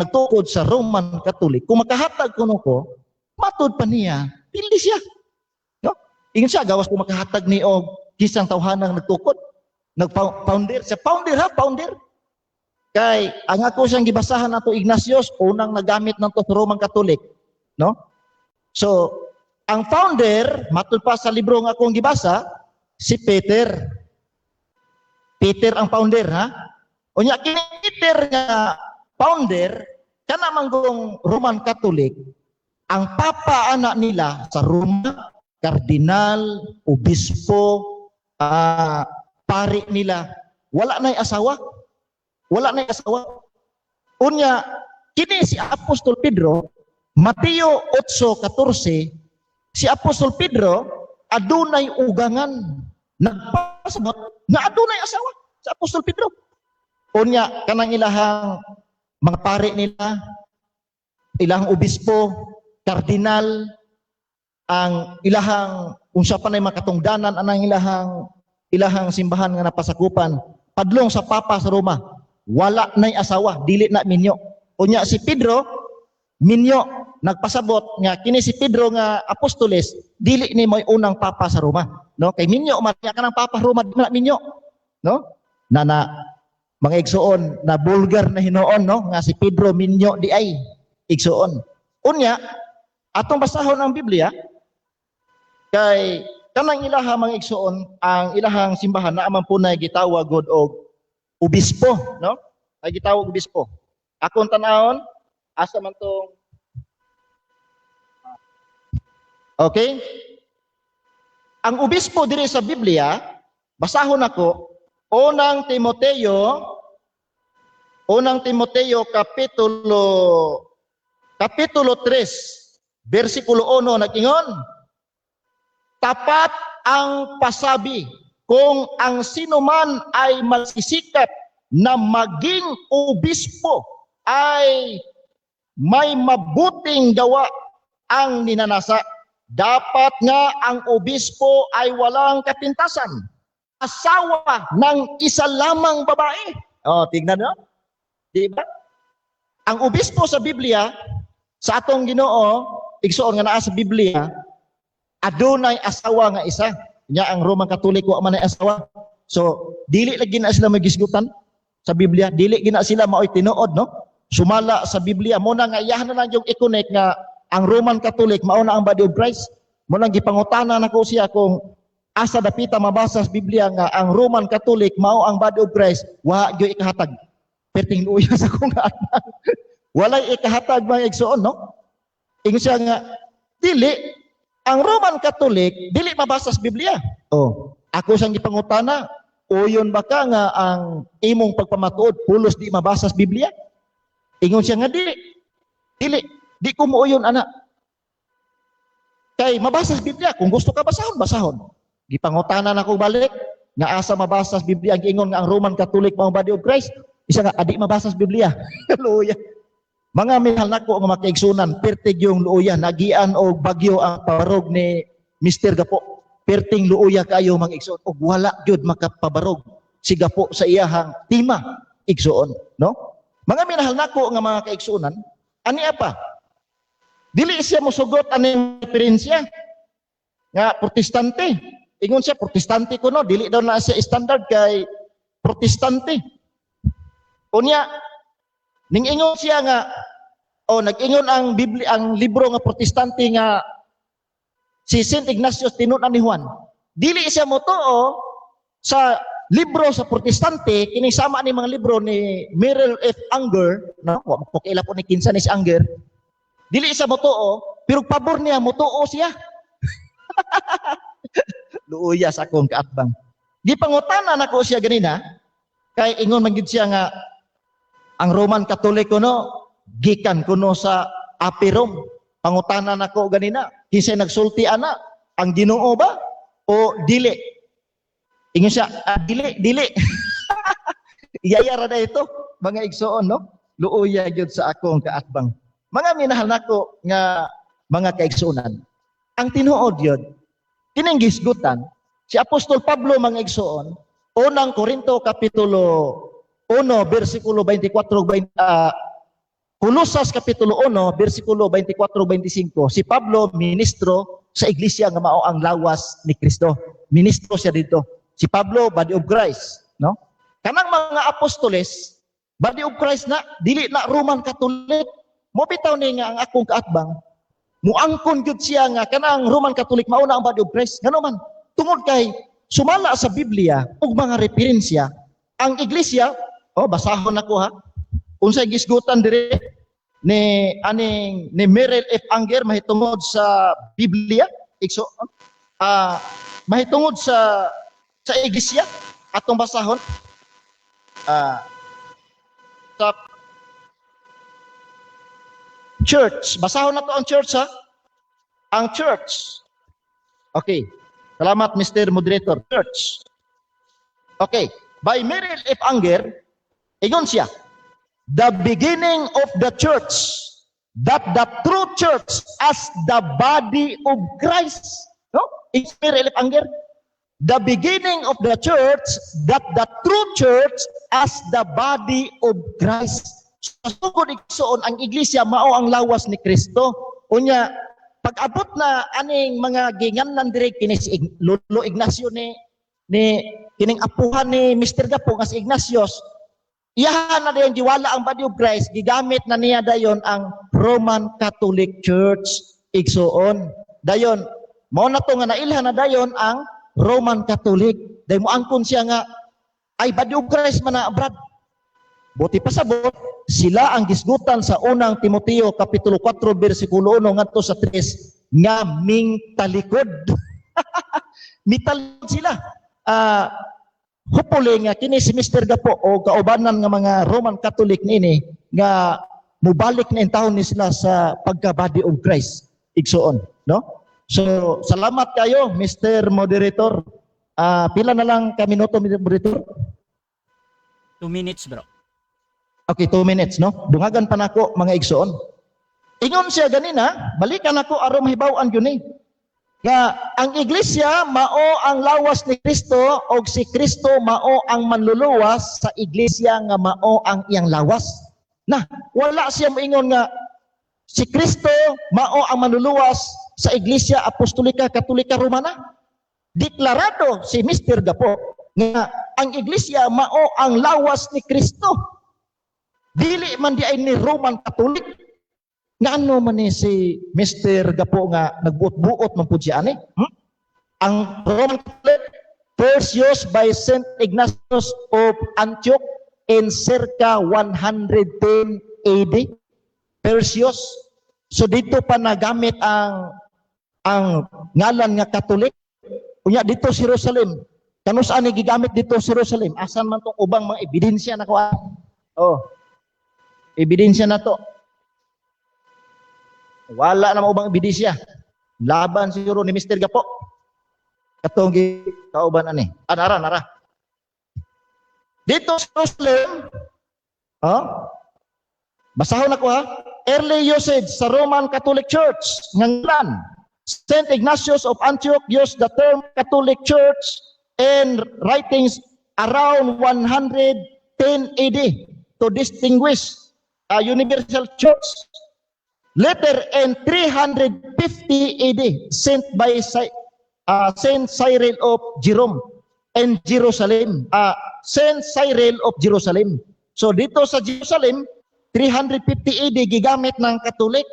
nagtukod sa Roman Catholic, kung makahatag kuno ko, matud pa niya, pildi siya. No? Ingon siya, gawas kung makahatag ni og kinsang tawhana ang nagtukod, nag-founder siya, founder ha, founder. Kay ang ako siyang gibasahan nato Ignatius, unang nagamit ng to sa Roman Catholic, no? So, ang founder, matud pa sa libro nga akong gibasa, si Peter. Peter ang founder, ha? Unya kini Peter nga founder, kana manggong Roman Catholic, ang papa anak nila sa Roma. Kardinal, obispo, pari nila, wala na'y asawa. Wala na'y asawa. Unya, kini si Apostol Pedro, Mateo 8:14, si Apostol Pedro adunay ugangan, nagpasabot nga adunay asawa sa Apostol Pedro. Unya, kanang ilahang mga pare nila, ilahang obispo, kardinal, ang ilahang unsa pa nay makatungdanan anang ilahang ilahang simbahan nga napasakupan, padlong sa Papa sa Roma, wala nay asawa, dili na minyo. Unya si Pedro minyo, nagpasabot nga kini si Pedro nga apostoles dili ni mo'y unang Papa sa Roma, no? Kay minyo man kanang Papa Roma, di man na minyo, no? Na na mga igsuon, na vulgar na hinuon, no, nga si Pedro minyo di ay, igsuon. Unya atong basahon ang Biblia kay kanang ilaha, mga igsuon, ang ilahang simbahan naa man punay gitawag gud og obispo, no? Ay gitawag obispo. Akong tan-awon asa man tong. Okay, ang obispo diri sa Biblia, basahon ako Unang Timoteo, Unang Timoteo kapitulo 3 bersikulo 1, nag-ingon, "Tapat ang pasabi kung ang sinuman ay magsisikap na maging obispo ay may mabuting gawa ang ninanasa. Dapat nga ang obispo ay walang kapintasan, asawa ng isa lamang babae." Oh, tignan no? Di ba? Ang obispo sa Biblia, sa atong Ginoo, igsuon nga naa sa Biblia, adunay asawa nga isa. Nya ang Roman Catholic wa man ay asawa. So, dili lagi na sila magisgutan sa Biblia, dili gina sila maoy tinuod, no? Sumala sa Biblia mo na nga iyahan na lang yung i-connect nga ang Roman Catholic mao na ang body of Christ. Mo nang gipangutana nako siya kung asa dapita mabasa sa Biblia nga ang Roman Catholic mao ang body of Christ, wa gyud ikahatag. Perting luya sa akong anak. Walay ikahatag, mga igsuon, no? Ingon siya nga dili ang Roman Catholic dili mabasa sa Biblia. Oh, ako siyang gipangutana, uyon ba ka nga ang imong pagpamatuod pulos di mabasa sa Biblia? Ingon siya nga dili. Dili, di ko muuyon ana. Kay mabasa sa Biblia, kung gusto ka basahon, basahon. Gipangutana nako balik nga asa mabasa sa Biblia ang ingon nga ang Roman Catholic mao body of Christ. Isa nga adi mabasa sa Biblia. Luya. Mga minahal nako nga makaigsunan, pertig yung luoya, nagian og bagyo ang pabarog ni Mr. Gapo. Perting luoya kaayo, mga igsuon, og wala gyud makapabarog si Gapo sa iyahang tima, igsuon, no? Mga minahal nako nga mga kaigsuonan, ani pa? Dili siya mosugot ani referensya nga Protestante. Ingon siya Protestante kuno, dili daw na siya standard kay Protestante. Unya ning ingon siya nga oh, nag-ingon ang Biblia, ang libro nga Protestante nga si Saint Ignatius tinun-an ni Juan. Dili siya motuo sa libro sa Protestante kini sama ni mga libro ni Merrill F. Unger, no? Wa mo kaila po ni kinsa ni si Unger. Dili siya motuo, pero pabor niya motuo siya. Luoya sa akong kaatbang. Gipangutana nako siya ganina kay ingon man gid siya nga ang Roman Catholic kuno gikan kuno sa Apirom. Pangutana nako ganina, kinsay nagsulti ana, ang Ginoo ba o dili? Ingon siya, "Ah, dili, dili." Iyaya ra na ito, mga igsoon, no? Luoya gyud sa akong kaatbang. Mga minahal nako nga mga kaigsuonan. Ang tinuod yun, kining gisgutan, si Apostol Pablo, mga igsoon, Unang Korinto kapitulo 1 bersikulo 24 20, Kolosas kapitulo 1 bersikulo 24 25, si Pablo ministro sa iglesia nga mao ang lawas ni Kristo. Ministro siya dito. Si Pablo, body of Christ, no? Kanang mga apostoles, body of Christ na, dili na Roman Catholic. Mo bitaw ni nga ang akong kaatbang, muangkon gyud siya nga kanang Roman Catholic mao na ang body of Christ. Ngano man? Tungod kay sumala sa Biblia ug mga referensya, ang iglesia, oh, basahon nako ha. Unsay gisgutan dire ni aning ni Merrill F. Unger mahitungod sa Biblia? Igso mahitungod sa iglesia, atong basahon sa church. Basahon na to ang church, ha. Ang church. Okay. Salamat, Mr. Moderator. Church. Okay. By Merrill F. Unger, ingon siya, "The beginning of the church, that the true church as the body of Christ." No? It's Merrill F. Unger. "The beginning of the church, that the true church as the body of Christ." So, sugod, igsoon, ang iglesia mao ang lawas ni Kristo. Unya, pag-abot na aning mga ginganlan diri kini si Lolo Ignacio ni kining apuhan ni Mr. Gapo nga si Ignatius, iyahan na dayon giwala ang body of Christ, gigamit na niya dayon ang Roman Catholic Church, igsoon. Dayon mao na to nga nailhan na dayon ang Roman Catholic. Dayon mo angkon siya nga ay body of Christ man na, brad. Buot pasabot, sila ang gisgutan sa Unang Timoteo kapitulo 4 bersikulo 1 ngadto sa 3 nga ming talikod. Mitalikod sila. Hopefully nga kini si Mr. Gapo o kaubanan nga mga Roman Catholic niini nga mubalik na intawon ni sila sa pagka-body of Christ, igsoon, no? So salamat kayo, Mr. Moderator. Pila na lang ka minuto, Mr. Moderator? 2 minutes, bro. Okay, 2 minutes, no? Dungagan pa nako, mga igsoon. Ingon siya ganina, balikan ako aron mahibaw-an yun eh. Nga ang iglesia mao ang lawas ni Kristo og si Kristo mao ang manluluwas sa iglesia nga mao ang iyang lawas. Na, wala siya moingon nga si Kristo mao ang manluluwas sa Iglesia Apostolika Katolika Romana. Deklarado si Mr. Gapo nga ang iglesia mao ang lawas ni Kristo. Dili man di ay ni Roman Catholic. Nga ano man ni si Mr. Gapo nga nagbuot-buot man pud siya ani? Hmm? Ang Roman Catholic first used by Saint Ignatius of Antioch in circa 110 AD. Perseus. So dito pa nagamit ang ngalan nga Catholic. Unya dito sa Jerusalem. Kanus ani gigamit dito sa Jerusalem? Asan man tong ubang mga ebidensya na ko? Oh. Ebidensya na to. Wala na ubang ebidensya. Laban siguro ni Mr. Gapo. Katong gi kauban ani. Ah, nara, nara. Dito sa Jerusalem, oh, basahon ako ha. Early usage sa Roman Catholic Church ngalan. Saint Ignatius of Antioch used the term Catholic Church in writings around 110 AD to distinguish a universal church. Later in 350 AD, sent by Saint Cyril of Jerome in Jerusalem. Saint Cyril of Jerusalem. So dito sa Jerusalem, 350 AD gigamit ng Katolik.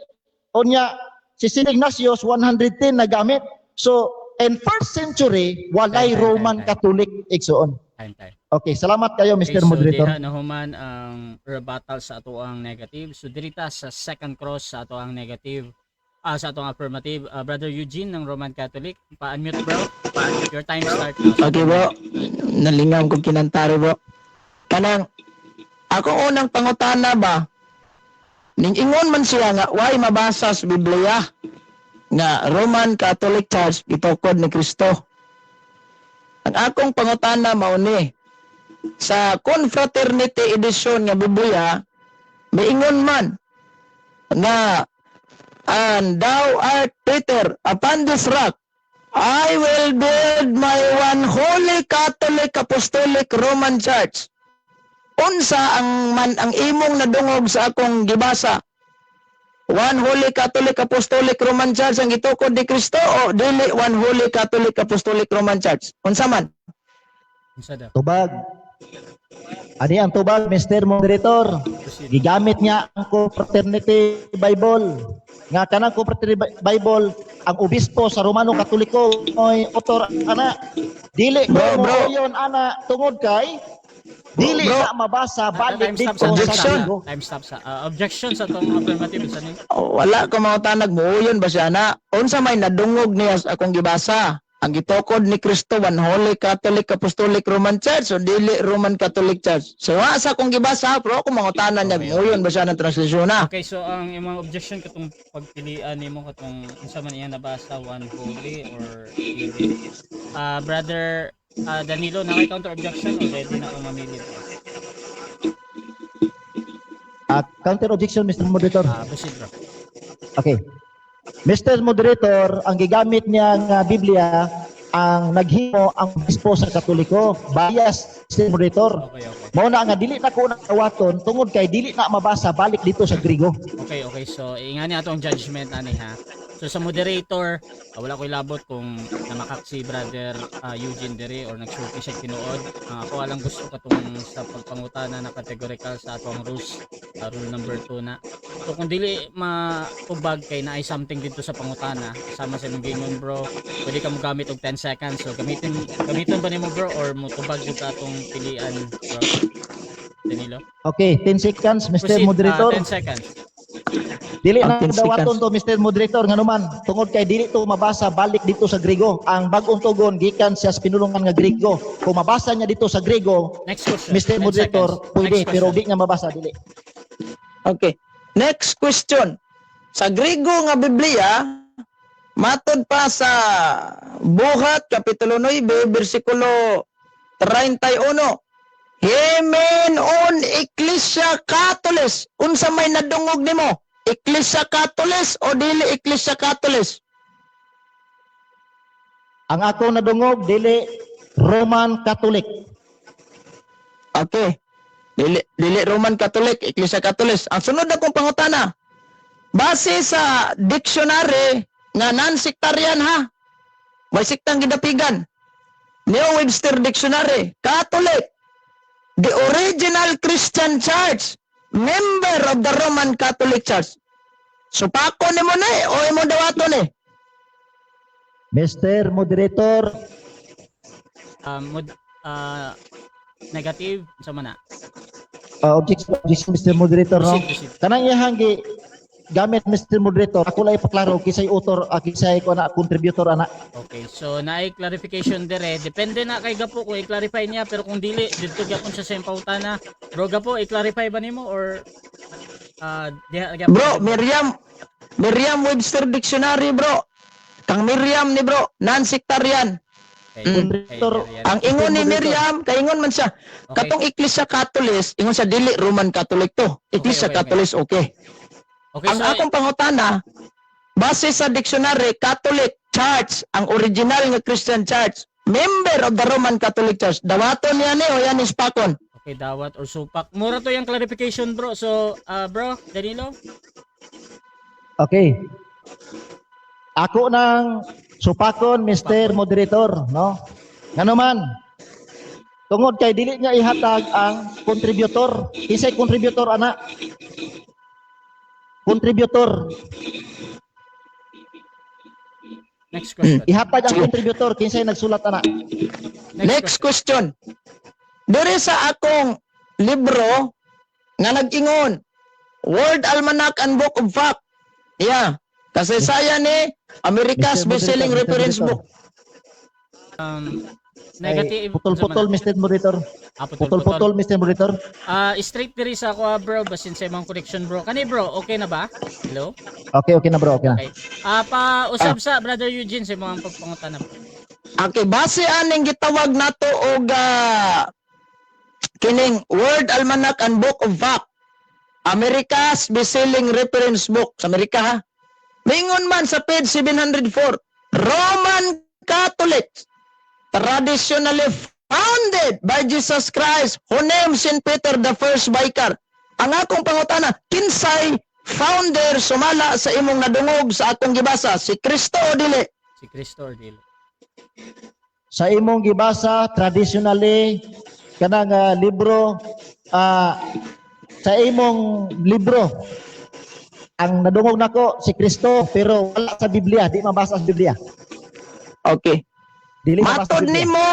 Unya si Saint Ignatius 110 nagamit. So in first century walay Time, time, Roman time, time. Catholic, igsoon. Time, time. Okay, salamat kayo, Mr. Okay, so Moderator. diha nahuman ang rebuttal sa atoang negative. So diri ta sa second cross sa atoang negative, sa atoang affirmative. Brother Eugene ng Roman Catholic, pa-unmute, bro. Your time start now. Okay bro, nalingaw ko kinantari, bro. Kanang ako unang pangutana ba? Ning ingon man siya nga why mabasa sa Biblia nga Roman Catholic Church gitukod ni Kristo. Ang akong pangutana mao ni, sa Confraternity Edition nga Biblia miingon man nga, "And thou art Peter, upon this rock I will build my one holy Catholic Apostolic Roman Church." Unsa ang man ang imong nadungog sa akong gibasa? One Holy Catholic Apostolic Roman Church ang gitukod ni Kristo o dili One Holy Catholic Apostolic Roman Church? Unsa man? Unsa daw? Tubag. Ani ang tubag, Mr. Moderator? Proceed. Gigamit niya ang Confraternity Bible. Nga kanang Confraternity Bible, ang obispo sa Romano Katoliko mo'y author ana. Dili Bro, ko bro. mo yon ana tungod kay Dili Bro. na mabasa balik Time stop dito sa sa Objection. Griego. Time stop sa objection sa atong affirmative sa ni. Oh, wala ko mangutanag, muuyon ba siya na? Unsa may nadungog niya sa akong gibasa? Ang gitukod ni Kristo, One Holy Catholic Apostolic Roman Church o dili Roman Catholic Church. So wa sa akong gibasa, pero ako mangutana niya, muuyon ba siya ng translation na? Okay, so ang imong objection katong pagpilian nimo katong unsa man iya nabasa, one holy or dili. Ah, Brother Danilo, na kay counter objection o ready na kang mamili? Counter objection, Mr. Moderator. Proceed, bro. Okay. Mr. Moderator, ang gigamit niya nga Biblia ang naghimo ang obispo sa Katoliko. Bias, Mr. Moderator. Okay. Mao na nga dili na ko na dawaton tungod kay dili na mabasa balik dito sa Griego. Okay. So, ingani ato ang judgment ani ha. So sa moderator, wala ko'y labot kung namakak si Brother Eugene diri or nagsulti siya tinuod. Ako alang gusto katong sa pagpangutana na categorical sa atong rules, rule number 2 na. So kung dili matubag kay naay something dito sa pangutana, sama sa imong gingon, bro, pwede ka mo gamit og 10 seconds. So gamiton ba nimo, bro, or motubag jud ka atong pilian, bro? Danilo. Okay, 10 seconds, Mr. Proceed, Moderator. 10 seconds. Dili Ang na 10 dawaton seconds. to, Mr. Moderator, nganuman tungod kay dili to mabasa balik dito sa Griego. Ang bagong tugon gikan sa pinulungan nga Griego. Kung mabasa niya dito sa Griego, Next question. Mr. 10 Moderator, seconds. pwede, Next pero question. di niya mabasa dili. Okay. Next question. Sa Griego nga Biblia, matod pa sa Buhat Kapitulo 9 bersikulo 31. Himen on Ecclesia Catholis. Unsa may nadungog nimo? Ecclesia Catholis o dili Ecclesia Catholis? Ang ako nadungog dili Roman Catholic. Okay. Dili Roman Catholic, Ecclesia Catholis. Ang sunod akong pangutana. Base sa dictionary nga non-sectarian ha. May siktang gidapigan. New Webster Dictionary, Catholic, the original Christian Church, member of the Roman Catholic Church. Supako nimo na eh, o imo dawaton eh. Mr. Moderator, Negative sa man na. Objection, Mr. Moderator, no? Proceed, proceed. Kanang iyahang gi gamit, Mr. Moderator, ako lang ipaklaro kisay author, kisay ko na contributor ana. Okay, so naay clarification dire. Depende na kay Gapo kung i-clarify niya, pero kung dili didto gyapon siya sa imong pangutana. Bro Gapo, i-clarify ba nimo or diha gyapon? Bro, Merriam Webster Dictionary, bro. Kang Miriam ni bro, non-sectarian. Okay. Moderator, Okay, Ang ingon ni Miriam, kaingon man siya. Okay. Katong Ecclesia Catholis, ingon siya dili Roman Catholic to. Ecclesia Okay. Catholis, okay. Okay, Ang so akong pangutana, base sa dictionary, Catholic Church, ang original nga Christian Church, member of the Roman Catholic Church. Dawaton niya ni o yan is pakon? Okay, dawat or supak. Mura to yung clarification, bro. So, bro, Danilo? Okay. Ako nang supakon, Mr. Moderator, no? Ngano man, tungod kay dili niya ihatag ang contributor. Kinsay contributor ana? Contributor. Next question. Ihatag ang contributor kinsay nagsulat ana. Next question. Diri sa akong libro nga nag-ingon, World Almanac and Book of Fact. Yeah. Kasaysayan ni America's Mr. Moderator, best-selling Mr. reference Moderator. book. Negative. Ay, putol-putol, Mr. Moderator. Ah, putol-putol. Putol-putol, Mr. Moderator. Straight diri sa ako, bro, basin sa imong connection, bro. Kani, bro, okay na ba? Hello? Okay na, bro, okay na. Okay. Pa-usab sa Brother Eugene sa imong pagpangutana. Okay, base aning gitawag nato og kining World Almanac and Book of Fact. America's best-selling reference book sa Amerika ha. Mingon man sa page 704, Roman Catholics traditionally founded by Jesus Christ who named St. Peter the first vicar. Ang akong pangutana, kinsay founder sumala sa imong nadungog sa akong gibasa, si Kristo o dili? Si Kristo or dili? Sa imong gibasa traditionally kanang libro, sa imong libro ang nadungog nako si Kristo, pero wala sa Biblia, di mabasa sa Biblia. Okay. Dili mabasa sa Matod Biblia. nimo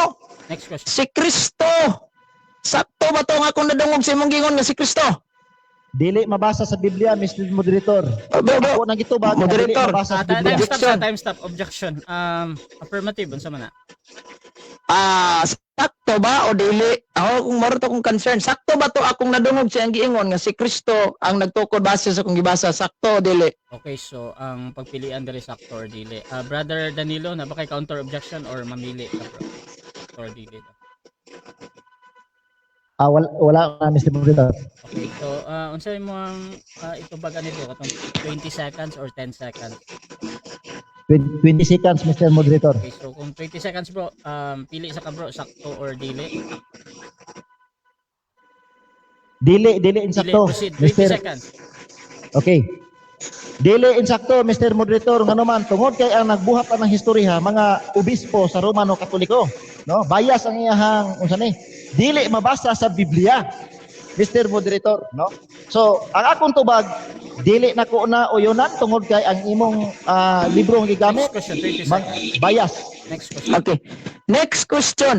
Next question. si Kristo Sakto ba to nga akong nadungog sa imong gingon nga si Kristo? Dili mabasa sa Biblia, Mr. Moderator. Oh, bro, bro. Ako nang gitubag nga dili Moderator. mabasa sa Time Biblia. stop sa Objection. time stop, objection. Affirmative, unsa man na? Sakto ba o dili? Ako kung maro to kong concern, sakto ba to akong nadungog sa iyang giingon nga si Kristo ang nagtukod base sa akong gibasa? Sakto o dili? Okay, so ang pagpilian diri, sakto or dili. Brother Danilo, na ba kay counter objection or mamili ka, bro? Sakto or dili daw. Wala, wala na, Mr. Moderator. Okay, so unsa imo ang itubag ani, bro, katong 20 seconds or 10 seconds? 20 seconds, Mr. Moderator. Okay, so kung 20 seconds, bro, pili sa ka, bro, sakto or dili. Dili, dili Dili, insakto. proceed. 20 Mr. seconds. Okay. Dili insakto, Mr. Moderator, ngano man tungod kay ang nagbuhat ang historya mga obispo sa Romano Katoliko, no? Bias ang iyahang unsa ni? Dili mabasa sa Biblia, Mr. Moderator, no? So, ang akong tubag, dili nako na uyunan tungod kay ang imong libro nga gigamit Next question, 20 seconds. bias. Next question. Okay. Next question.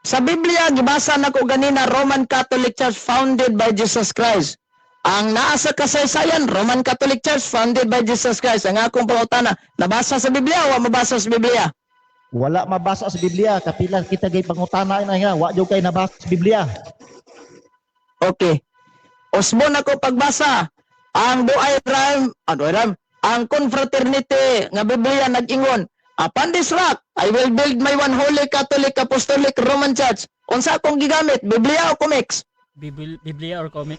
Sa Biblia, gibasa nako ganina, Roman Catholic Church founded by Jesus Christ. Ang naa sa kasaysayan, Roman Catholic Church founded by Jesus Christ. Ang akong pangutana, nabasa sa Biblia o mabasa sa Biblia? Wala mabasa sa Biblia, kapila kita gay pangutana na nga, wa jud kay nabasa sa Biblia. Okay. Usbon ako pagbasa. Ang Douay Rhyme, ang Douay Rhyme, ang confraternity nga Biblia nag-ingon, "Upon this rock, I will build my one holy Catholic Apostolic Roman Church." Unsa akong gigamit, Biblia o comics? Biblia or comic?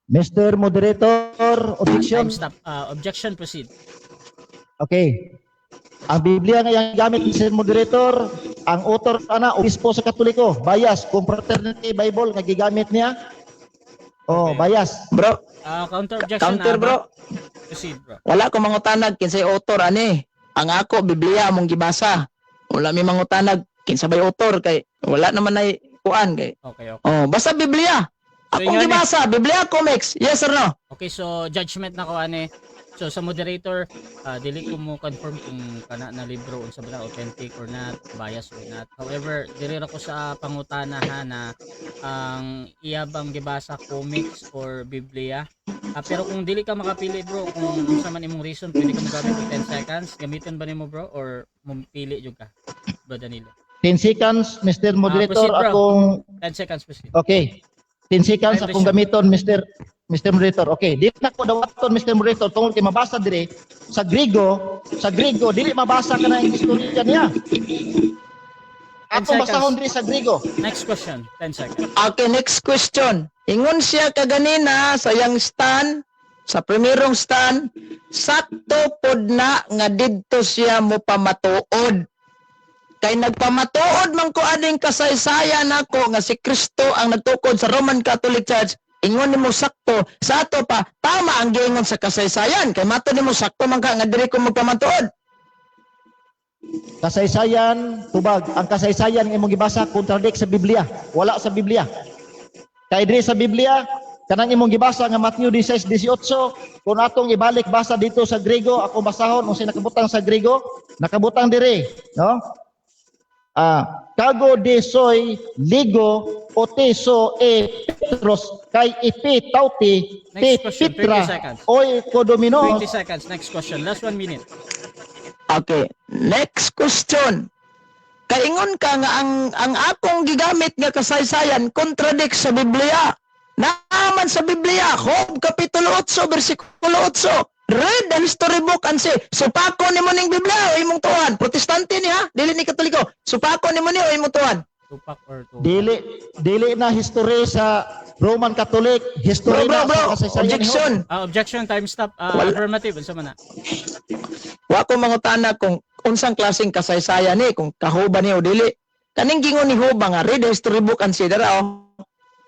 Mr. Moderator, objection. Time stop. Objection, proceed. Okay. Ang Biblia nga iyang gamit, Mr. Moderator, ang author ana obispo sa Katoliko, bias confraternity Bible nga gigamit niya. Oh, bias. Bro, Counter objection. Counter, bro. Proceed, bro. Wala ko mangutanag kinsay author ani. Ang ako, Biblia among gibasa. Wala mi mangutanag kinsa bay author kay wala naman ay kuan kay. Okay. Oh, basta Biblia. So, Akong ingon eh. gibasa, Biblia, comics. Yes or no? Okay, so judgment na ko ani. So sa moderator, dili ko mo confirm kung kana na libro unsa ba na, authentic or not, bias or not. However, diri ra ko sa pangutana ha na ang iya bang gibasa, comics or Biblia. Pero kung dili ka makapili, bro, kung unsa man imong reason, pwede ka mogamit og 10 seconds. Gamiton ba nimo, bro, or mopili jud ka? Bro Danilo. 10 seconds, Mr. Moderator, Proceed, bro. Akong 10 seconds, proceed. Okay. 10 seconds Time akong resume. gamiton, Mr. Moderator. Okay, dili na ko dawaton, Mr. Moderator, tungod kay mabasa dire sa Griego dili mabasa kana ang istorya niya. 10 Atong seconds. basahon diri sa Griego. Next question, 10 seconds. Okay, next question. Ingon siya kaganina sa iyang stand, sa primerong stand, sakto pod na nga didto siya mo pamatuod. Kay nagpamatuod man ko aning kasaysayan nako nga si Kristo ang nagtukod sa Roman Catholic Church, ingon nimo sakto, sa ato pa tama ang giingon sa kasaysayan kay mato nimo sakto man ka nga diri ko magpamatuod. Kasaysayan, tubag. Ang kasaysayan nga imong gibasa contradict sa Biblia. Wala sa Biblia. Kay diri sa Biblia, kanang imong gibasa nga Matthew 16:18, kung atong ibalik basa dito sa Griego, ako basahon unsay nakabutang sa Griego, nakabutang diri, no? Kago de soy ligo oteso e Petros kai ipi tauti te Next question, 20 Petra seconds. oi kodomino. 20 seconds. Next question. Last 1 minute. Okay, next question. Kaingon ka nga ang akong gigamit nga kasaysayan contradict sa Biblia. Naaman sa Biblia, Job kapitulo 8 bersikulo 8. Read the history book and say, supako nimo ning Biblia o imong tuan. Protestante ni ha, dili ni Katoliko. Supako nimo ni o imong tuan. Tupak or tupak. Dili dili na history sa Roman Catholic, history Bro, bro, na bro, sa kasaysayan ni Job. objection. Objection, time stop. Wala. Affirmative, unsa man na? Wa ko mangutana kung unsang klaseng kasaysayan ni, kung kahuba ni o dili. Kaning gingon ni Hoba nga read the history book and say dara oh.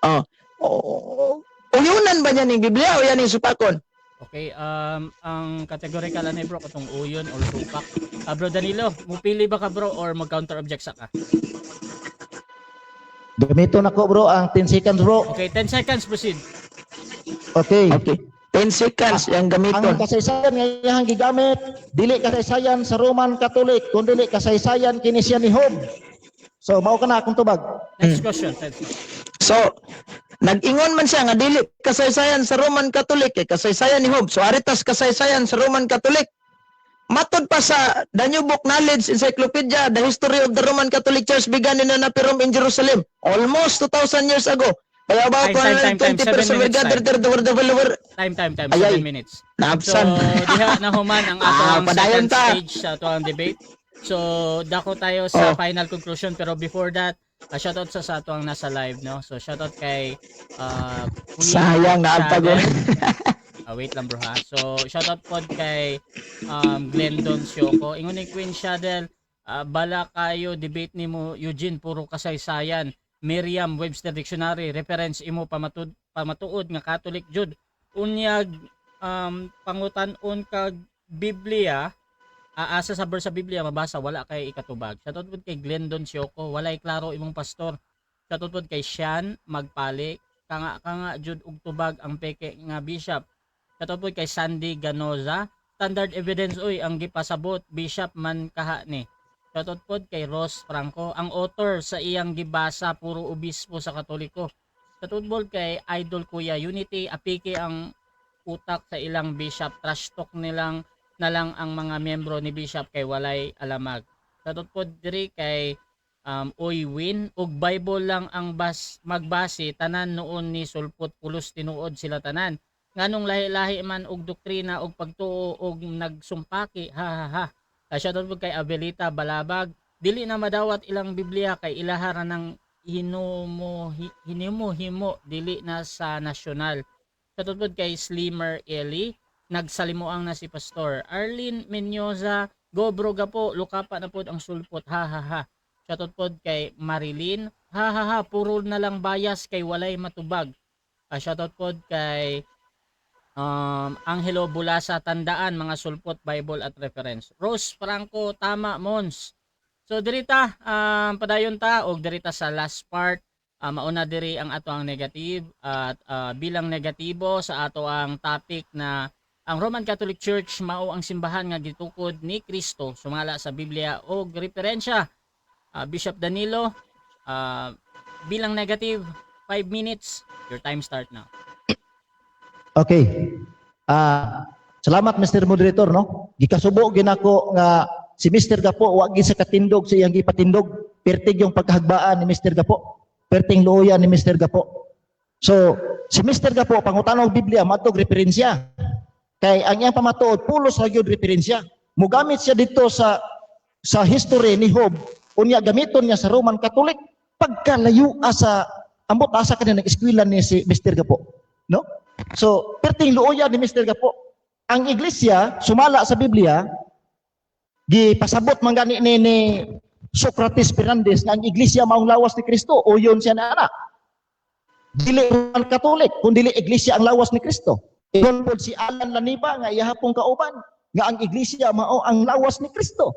Oh. Oh. Uyunan ba niya ning Biblia o yan ning supakon? Okay, ang categorical ani, bro, katong uyon or tupak. Bro Danilo, mupili ba ka, bro, or mag-counter object sa ka? Gamiton ako, bro, ang 10 seconds, bro. Okay, 10 seconds, proceed. Okay. Okay. 10 seconds yang Ang gamiton. kasaysayan nga iyang gigamit dili kasaysayan sa Roman Catholic kundi kasaysayan kini siya ni Job. So mao ka na akong tubag. Next question. Next. So, nag-ingon man siya nga dili kasaysayan sa Roman Catholic kay kasaysayan ni Job. So aritas kasaysayan sa Roman Catholic. Matod pa sa The New Book Knowledge Encyclopedia, the history of the Roman Catholic Church began in an upper room in Jerusalem almost 2,000 years ago. By about Time, time, time, time. 120 7 person were minutes, gathered there, the were Time, time, time. Ay, ay. 7 minutes. So, Naabsan. Diha na human ang ato Ah, ang padayon second ta. stage sa ato ang debate. So, dako tayo sa Oh. final conclusion, pero before that, shoutout sa ato ang nasa live, no? So, shoutout kay Queen Sayang, naagpag. Shadel. Ah, wait lang, bro, ha. So, shoutout pod kay Glendon Sioko. Ingon ni Queen Shadel, bala kayo debate nimo, Eugene, puro kasaysayan. Merriam Webster Dictionary reference imo pamatuod nga Catholic jud. Unyag pangutan-on kag Biblia, aasa sa verse sa Biblia mabasa, wala kay ikatubag. Shoutout pod kay Glendon Sioko, walay klaro imong pastor. Shoutout pod kay Sean Magpali, kanga kanga jud og tubag ang peke nga bishop. Shoutout pod kay Sandy Ganoza, standard evidence oy ang gipasabot, bishop man kaha ni. Shoutout pod kay Ross Franco, ang author sa iyang gibasa puro obispo sa Katoliko. Shoutout pod kay Idol Kuya Unity, apiki ang utak sa ilang bishop, trash talk nilang na lang ang mga miyembro ni bishop kay walay alamag. Shoutout pod diri kay Oy Win, ug Bible lang ang bas magbase tanan noon ni sulpot pulos tinuod sila tanan. Nganong lahi-lahi man og doktrina og pagtuo og nagsumpaki, ha ha ha. Shoutout pod kay Abelita Balabag, dili na madawat ilang Biblia kay ilaha ra ng hinumo hinimo himo dili na sa nasyonal. Shoutout pod kay Slimmer Eli, nagsalimuang na si Pastor. Arlene Menyoza, go bro Gapo, lukapa na pod ang sulpot, ha ha ha. Shoutout pod kay Marilyn, ha ha ha, puro na lang bias kay walay matubag. Shoutout pod kay Angelo Bulasa, tandaan mga sulpot, Bible at reference. Rose Franco, tama Mons. So dirita padayon ta og dirita sa last part. Mauna diri ang ato ang negative at bilang negatibo sa ato ang topic na ang Roman Catholic Church mao ang simbahan nga gitukod ni Kristo sumala sa Biblia og referensya. Bishop Danilo, bilang negative, 5 minutes, your time start now. Okay. Salamat, Mr. Moderator, no. Gikasubo ginako nga si Mr. Gapo wa gi sa katindog sa iyang gipatindog. Pertig yung pagkahagbaan ni Mr. Gapo. Perting luoya ni Mr. Gapo. So, si Mr. Gapo pangutana og Biblia, matog referensya. Kay ang iyang pamatuod pulos ra gyud referensya. Mugamit siya dito sa history ni Job, unya gamiton niya sa Roman Catholic, pagkalayo asa ambot asa kanina nag-eskwela ni si Mr. Gapo, no? So, perting luoya ni Mr. Gapo. Ang iglesia, sumala sa Biblia, gipasabot man gani ni Socrates Fernandez nga ang iglesia maong lawas ni Kristo, o yun siya na anak. Dili Roman Catholic, kun dili iglesia ang lawas ni Kristo. Ingon pod si Alan Laniba nga iya pong kauban, nga ang iglesia mao ang lawas ni Kristo.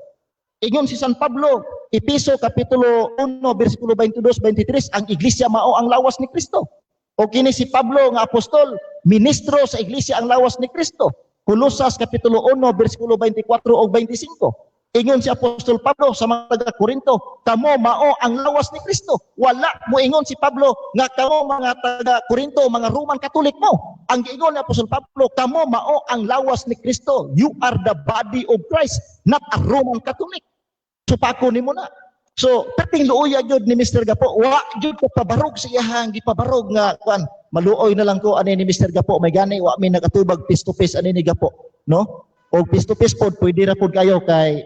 Ingon si San Pablo, Epeso kapitulo 1 bersikulo 22 23, ang iglesia mao ang lawas ni Kristo. O kini si Pablo nga apostol, ministro sa iglesia ang lawas ni Kristo. Kolosas kapitulo 1 bersikulo 24 ug 25. Ingon si Apostol Pablo sa mga taga Korinto, kamo mao ang lawas ni Kristo. Wala mo ingon si Pablo nga kamo mga taga Korinto, mga Roman Catholic mo. Ang giingon ni Apostol Pablo, kamo mao ang lawas ni Kristo. You are the body of Christ, not a Roman Catholic. Supako nimo na. So, perting luoya gyud ni Mr. Gapo, wa gyud ko pabarog sa iyahang gipabarog nga kuan. Maluoy na lang ko ani ni Mr. Gapo, may gani wa mi nakatubag face to face ani ni Gapo, no? Og face to face pod pwede ra pod kayo kay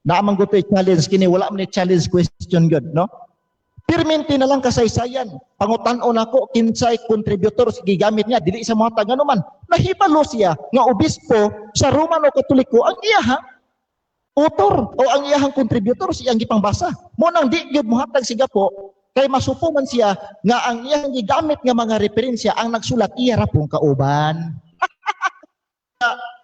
naa man gutoy challenge kini, wala man ni challenge question gyud, no? Pirminti na lang kasaysayan. Pangutan-on nako kinsay contributor sa gigamit niya, dili sa mga taga man. Nahibalo siya nga obispo sa Romano Katoliko ang iyahang author o ang iyahang contributor sa iyang gipangbasa. Mo nang di gyud mohatag si Gapo kay masupo man siya nga ang iyang gigamit nga mga referensya, ang nagsulat iya ra pong kauban.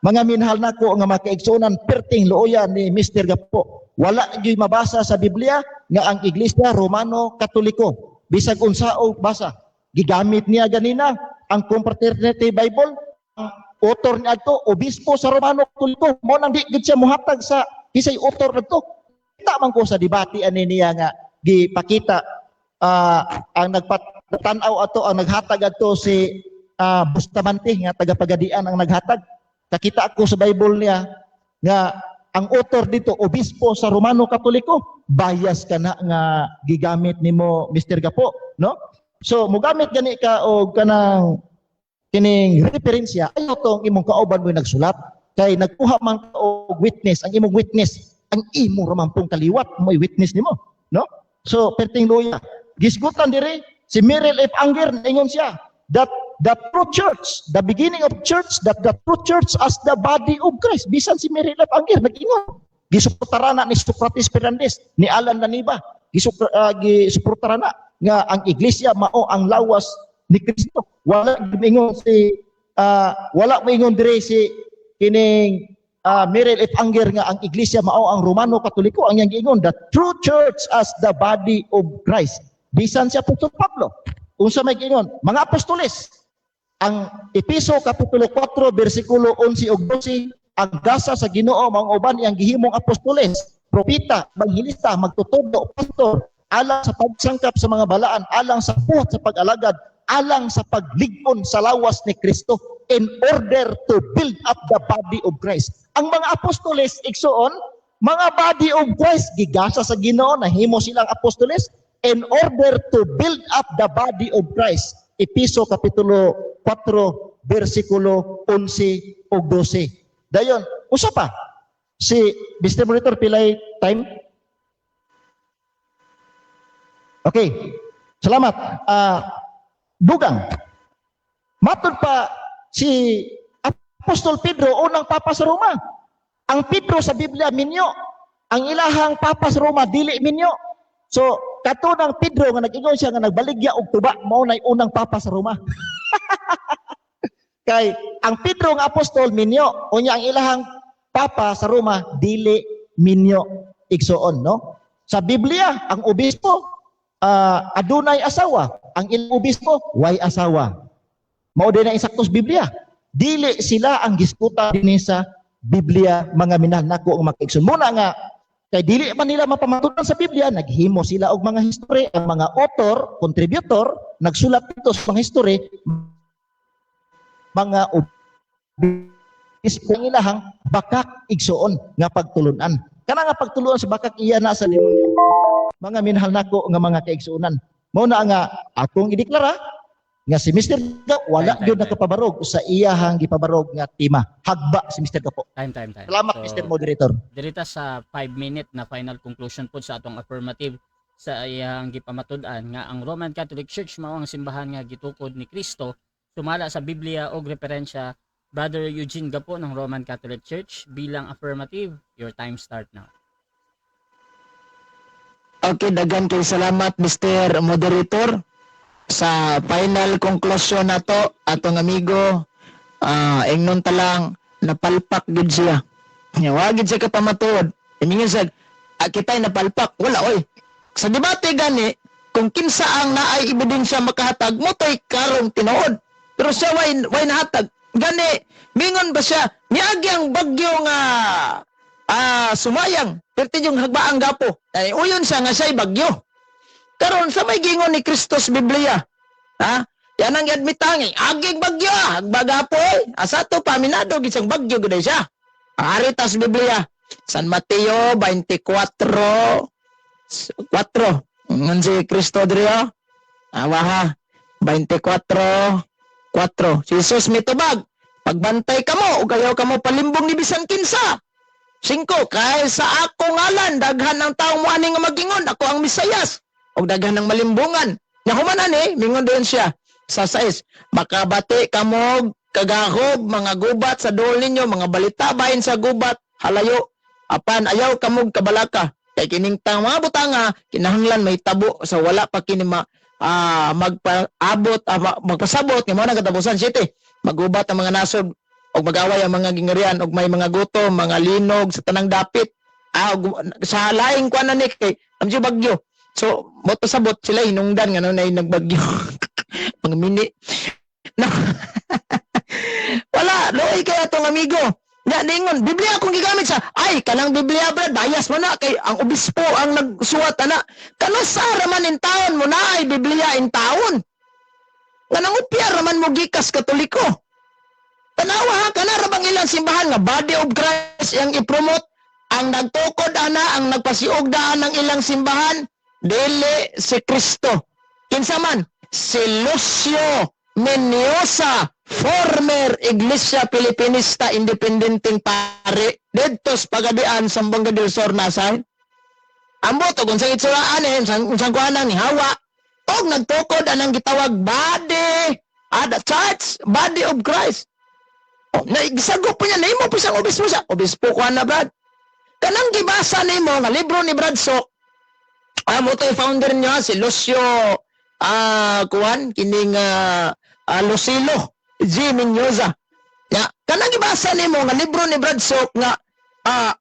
Mga minahal nako nga makaigsuonan, perting luoya ni Mr. Gapo. Wala gyud mabasa sa Biblia nga ang Iglesia Romano Katoliko. Bisag unsa og basa. Gigamit niya ganina ang Confraternity Bible, ang author niya adto obispo sa Romano Katoliko. Mo nang di gyud siya mohatag sa kisay author ngadto. Kita man ko sa debate ani niya nga gipakita. Ang nagpatan-aw ato, ang naghatag ato si Bustamante nga taga Pagadian ang naghatag. Kakita ako sa Bible niya nga ang author dito obispo sa Romano Katoliko. Bias ka na nga gigamit nimo, Mr. Gapo, no? So mugamit gani ka og kanang kining referensya, ayo tong imong kauban mo nagsulat, kay nagkuha man ka og witness. Ang imong witness, ang imo ra man pong kaliwat mo'y witness nimo, no? So perting luya. Gisgutan diri si Merrill F. Unger, ingon siya that the true church, the beginning of church, that the true church as the body of Christ. Bisan si Merrill F. Unger nag-ingon, gisuportaran na ni Socrates Fernandez, ni Alan Laniba, gisuportaran na nga ang iglesia mao ang lawas ni Kristo. Wala ingon si wala moingon dire si kining Merrill F. Unger nga ang iglesia mao ang Romano Katoliko. Ang iyang giingon, the true church as the body of Christ. Bisan si Apostol Pablo, unsa may giingon? Mga apostoles. Ang Epeso kapitulo 4 bersikulo 11 ug 12, ang gasa sa Ginoo mga uban iyang gihimong apostoles, propeta, ebanghelista, magtutudlo, pastor, alang sa pagsangkap sa mga balaan, alang sa buhat sa pag-alagad, alang sa paglig-on sa lawas ni Kristo, in order to build up the body of Christ. Ang mga apostoles, igsuon, mga body of Christ, gigasa sa Ginoo, nahimo silang apostoles in order to build up the body of Christ. Epeso kapitulo 4 bersikulo 11 ug 12. Dayon, usa pa. Si Mr. Monitor, pilay time? Okay. Salamat. Dugang. Matod pa si Apostol Pedro, unang papa sa Roma. Ang Pedro sa Biblia minyo. Ang ilahang papa sa Roma dili minyo. So, kato ng Pedro nga nag-ingon siya nga nagbaligya og tuba, mao nay unang papa sa Roma. Kay ang Pedro nga apostol minyo, unya ang ilahang papa sa Roma dili minyo, igsuon, no? Sa Biblia, ang obispo adunay asawa, ang ilang obispo way asawa. Mao din ang insakto sa Biblia. Dili sila ang gisgutan dinhi sa Biblia, mga minahal nako ang mga kaigsoon. Muna nga kay dili man nila mapamatudan sa Biblia, naghimo sila og mga history. Ang mga author, contributor, nagsulat dito sa mga history, mga obispo, ang ilahang bakak, igsuon, nga pagtulunan. Kana nga pagtulunan sa bakak, iya na sa demonyo. Mga minahal nako nga mga kaigsuonan. Mao na nga akong ideklara nga si Mr. Gapo wala Time, time, gyud time. Nakapabarog sa iyahang gipabarog nga tema. Hagba si Mr. Gapo. Time, time, time. Salamat, So, Mr. Moderator. Dirita sa 5 minute na final conclusion po sa atong affirmative sa iyang gipamatud-an nga ang Roman Catholic Church mao ang simbahan nga gitukod ni Kristo sumala sa Biblia og referensya, Brother Eugene Gapo ng Roman Catholic Church bilang affirmative, your time start now. Okay, daghan kay salamat, Mr. Moderator, sa final conclusion nato. Atong amigo, ingnon ta lang, napalpak gid siya. Nya wa gid siya kapamatuod. Imingon siya, kita'y napalpak. Wala oy. Sa debate gani, kung kinsa ang naay ebidensya makahatag mo to'y karong tinuod. Pero siya way nahatag. Gani, mingon ba siya, niagi ang bagyo nga sumayang, perti yung hagbaang gapo. Ay, uyon siya nga siya'y bagyo. Karon sa may gingon ni Kristo sa Biblia. Ha? Yan ang admitang aging bagyo, hagba gapo eh. Asa to paminado gid siyang bagyo gud siya. Ari ta sa Biblia. San Mateo 24 4. Ngan si Kristo diri oh. Awa ha. 24 4. Si Jesus mitubag. Pagbantay kamo ug ayaw kamo palimbong ni bisan kinsa. 5. Kay sa ako ngalan daghan ng taong moani nga magingon, "Ako ang Mesayas," ug daghan ng malimbungan. Nya human ani, mingon din siya sa 6. Makabati kamo kagahob, mga gubat sa duol ninyo, mga balita bahin sa gubat, halayo. Apan ayaw kamog kabalaka. Kay kining tang mga butanga kinahanglan mahitabo sa wala pa kini magpaabot, magpasabot nga mao na katapusan. 7. Magubat ang mga nasod og mag-away ang mga gingarian og may mga gutom, mga linog sa tanang dapit. Sa laing kuan na ni kay amjo bagyo. So, mo pasabot sila hinungdan nga no nay nagbagyo. Mga mini. No. Wala, luoy kay atong amigo. Nya ningon, Biblia akong gigamit sa, ay, kanang Biblia, Brad, bias mo na, kay ang obispo ang nagsuwat, ana. Kanusa raman in taon mo na ay Biblia in taon. Nga nangupya raman mo gikas Katoliko. Tanawa ha, kana ra bang ilang simbahan nga body of Christ yang i-promote? Ang nagtukod ana, ang nagpasiugdaan ng ilang simbahan, dili si Kristo. Kinsa man? Si Lucio Meniosa, former Iglesia Filipinista Independenteng pare didto sa Pagadian, Zamboanga del Sur nasa. Ambot og unsang itsuraan eh, unsang kuhanan ni hawa. Og nagtukod anang gitawag body, the church, body of Christ. Oh, na gisagop po niya, nahimo po siyang obispo siya. Obispo ko na, Brad. Kanang gibasa nimo nga libro ni Brad Sok, mo to founder niya si Lucio kuan kining Lucilo G. Mendoza. Ya, kanang gibasa nimo nga libro ni Brad Sok nga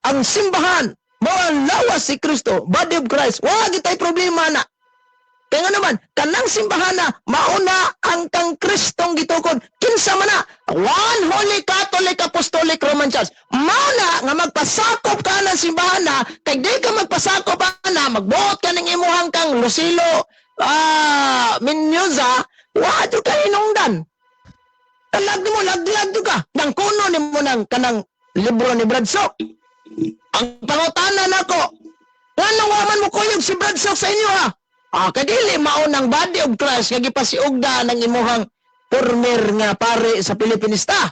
ang simbahan mo ang lawas si Kristo, body of Christ. Wa gitay problema na. Kaya nga naman, kanang simbahan na mauna ang kang Kristong gitukod. Kinsa man na? One Holy Catholic Apostolic Roman Church. Mauna nga magpasakop ka ng simbahan na, kay di ka magpasakop na, magbuot ka ng imuhang kang Lucilo Mendoza, wa jud ka hinungdan. Talag mo, laglag ka. Nang kuno nimo nang kanang libro ni Brad Sok. Ang pangutana nako, nganong wa man mo kuyog si Brad Sok sa inyo ha? Kadili mao ng body of Christ nga gipasiugda ng imuhang former nga pare sa Pilipinista.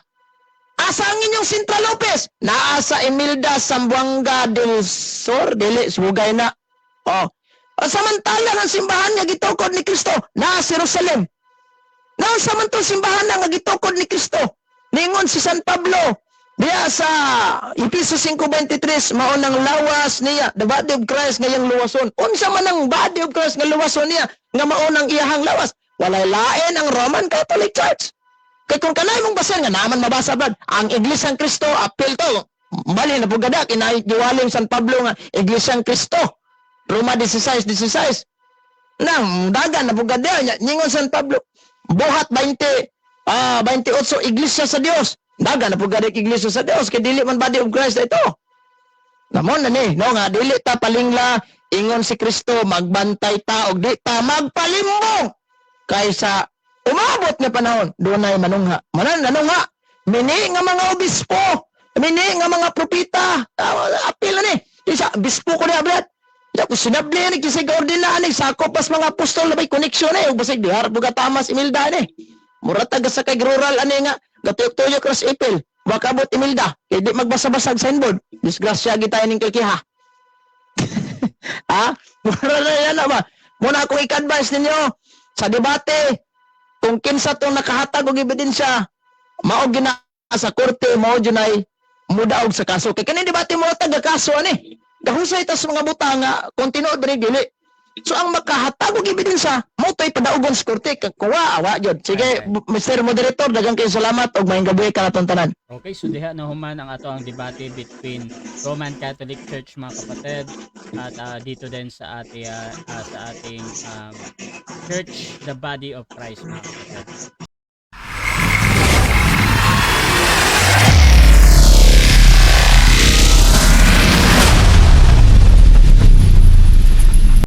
Asa ang inyong Central Lopez? Naa sa Imelda, Zamboanga del Sur, dili sugay na. Oh. Samantala ang simbahan nga gitukod ni Kristo naa sa Jerusalem. Naunsa man tong simbahan na nga gitukod ni Kristo? Ningon si San Pablo diya sa Efeso 5:23, mao nang lawas niya, the body of Christ nga iyang luwason. Unsa man ang body of Christ nga luwason niya nga mao nang iyahang lawas? Walay lain ang Roman Catholic Church. Kay kung kanay mong basan nga naman mabasa, Brad, ang Iglesia ng Kristo apil to. Bali na pugada kinay giwaling San Pablo nga Iglesia ng Kristo. Roma 16:16. Nang dagan na pugada ningon San Pablo Buhat 20 28, Iglesia sa Dios. Dagan na pugada Iglesia sa Dios kay dili man body of Christ na ito. Namon na ni, no, nga dili ta palingla, ingon si Kristo, magbantay ta og di ta magpalimbong kaysa umabot nga panahon dunay manungha. Manan nanungha mini nga mga obispo, mini nga mga propeta. Apil na ni. Isa bispo ko niya, Brad. Ya ko sinabli ni kasi ordina ani sakop pas mga apostol na may connection eh ug basig dihar buga tamas Imelda ni. Mura taga sa kay rural ani nga gatuyok-tuyok ras ipil. Baka abot Imelda kay di magbasa-basag signboard. Disgrasya gitay ning kilkiha. Ha? Mura na yan na ba? Muna akong i-advise ninyo sa debate, kung kinsa tong nakahatag og ebidensya, mao gina sa korte, mao junay mudaog sa kaso. Kay kani debate mo taga kaso ani. Gahusay tas mga butang nga kung tinuod ba ni dili. So ang makahatag og ebidensya, mo to'y padaugon sa korte. Kuwa awa jud. Sige, Mr. Moderator, daghang kaayo salamat og maayong gabi kanatong tanan. Okay, so diha na human ang ato ang debate between Roman Catholic Church, mga kapatid, at dito din sa ating Church, the Body of Christ, mga kapatid.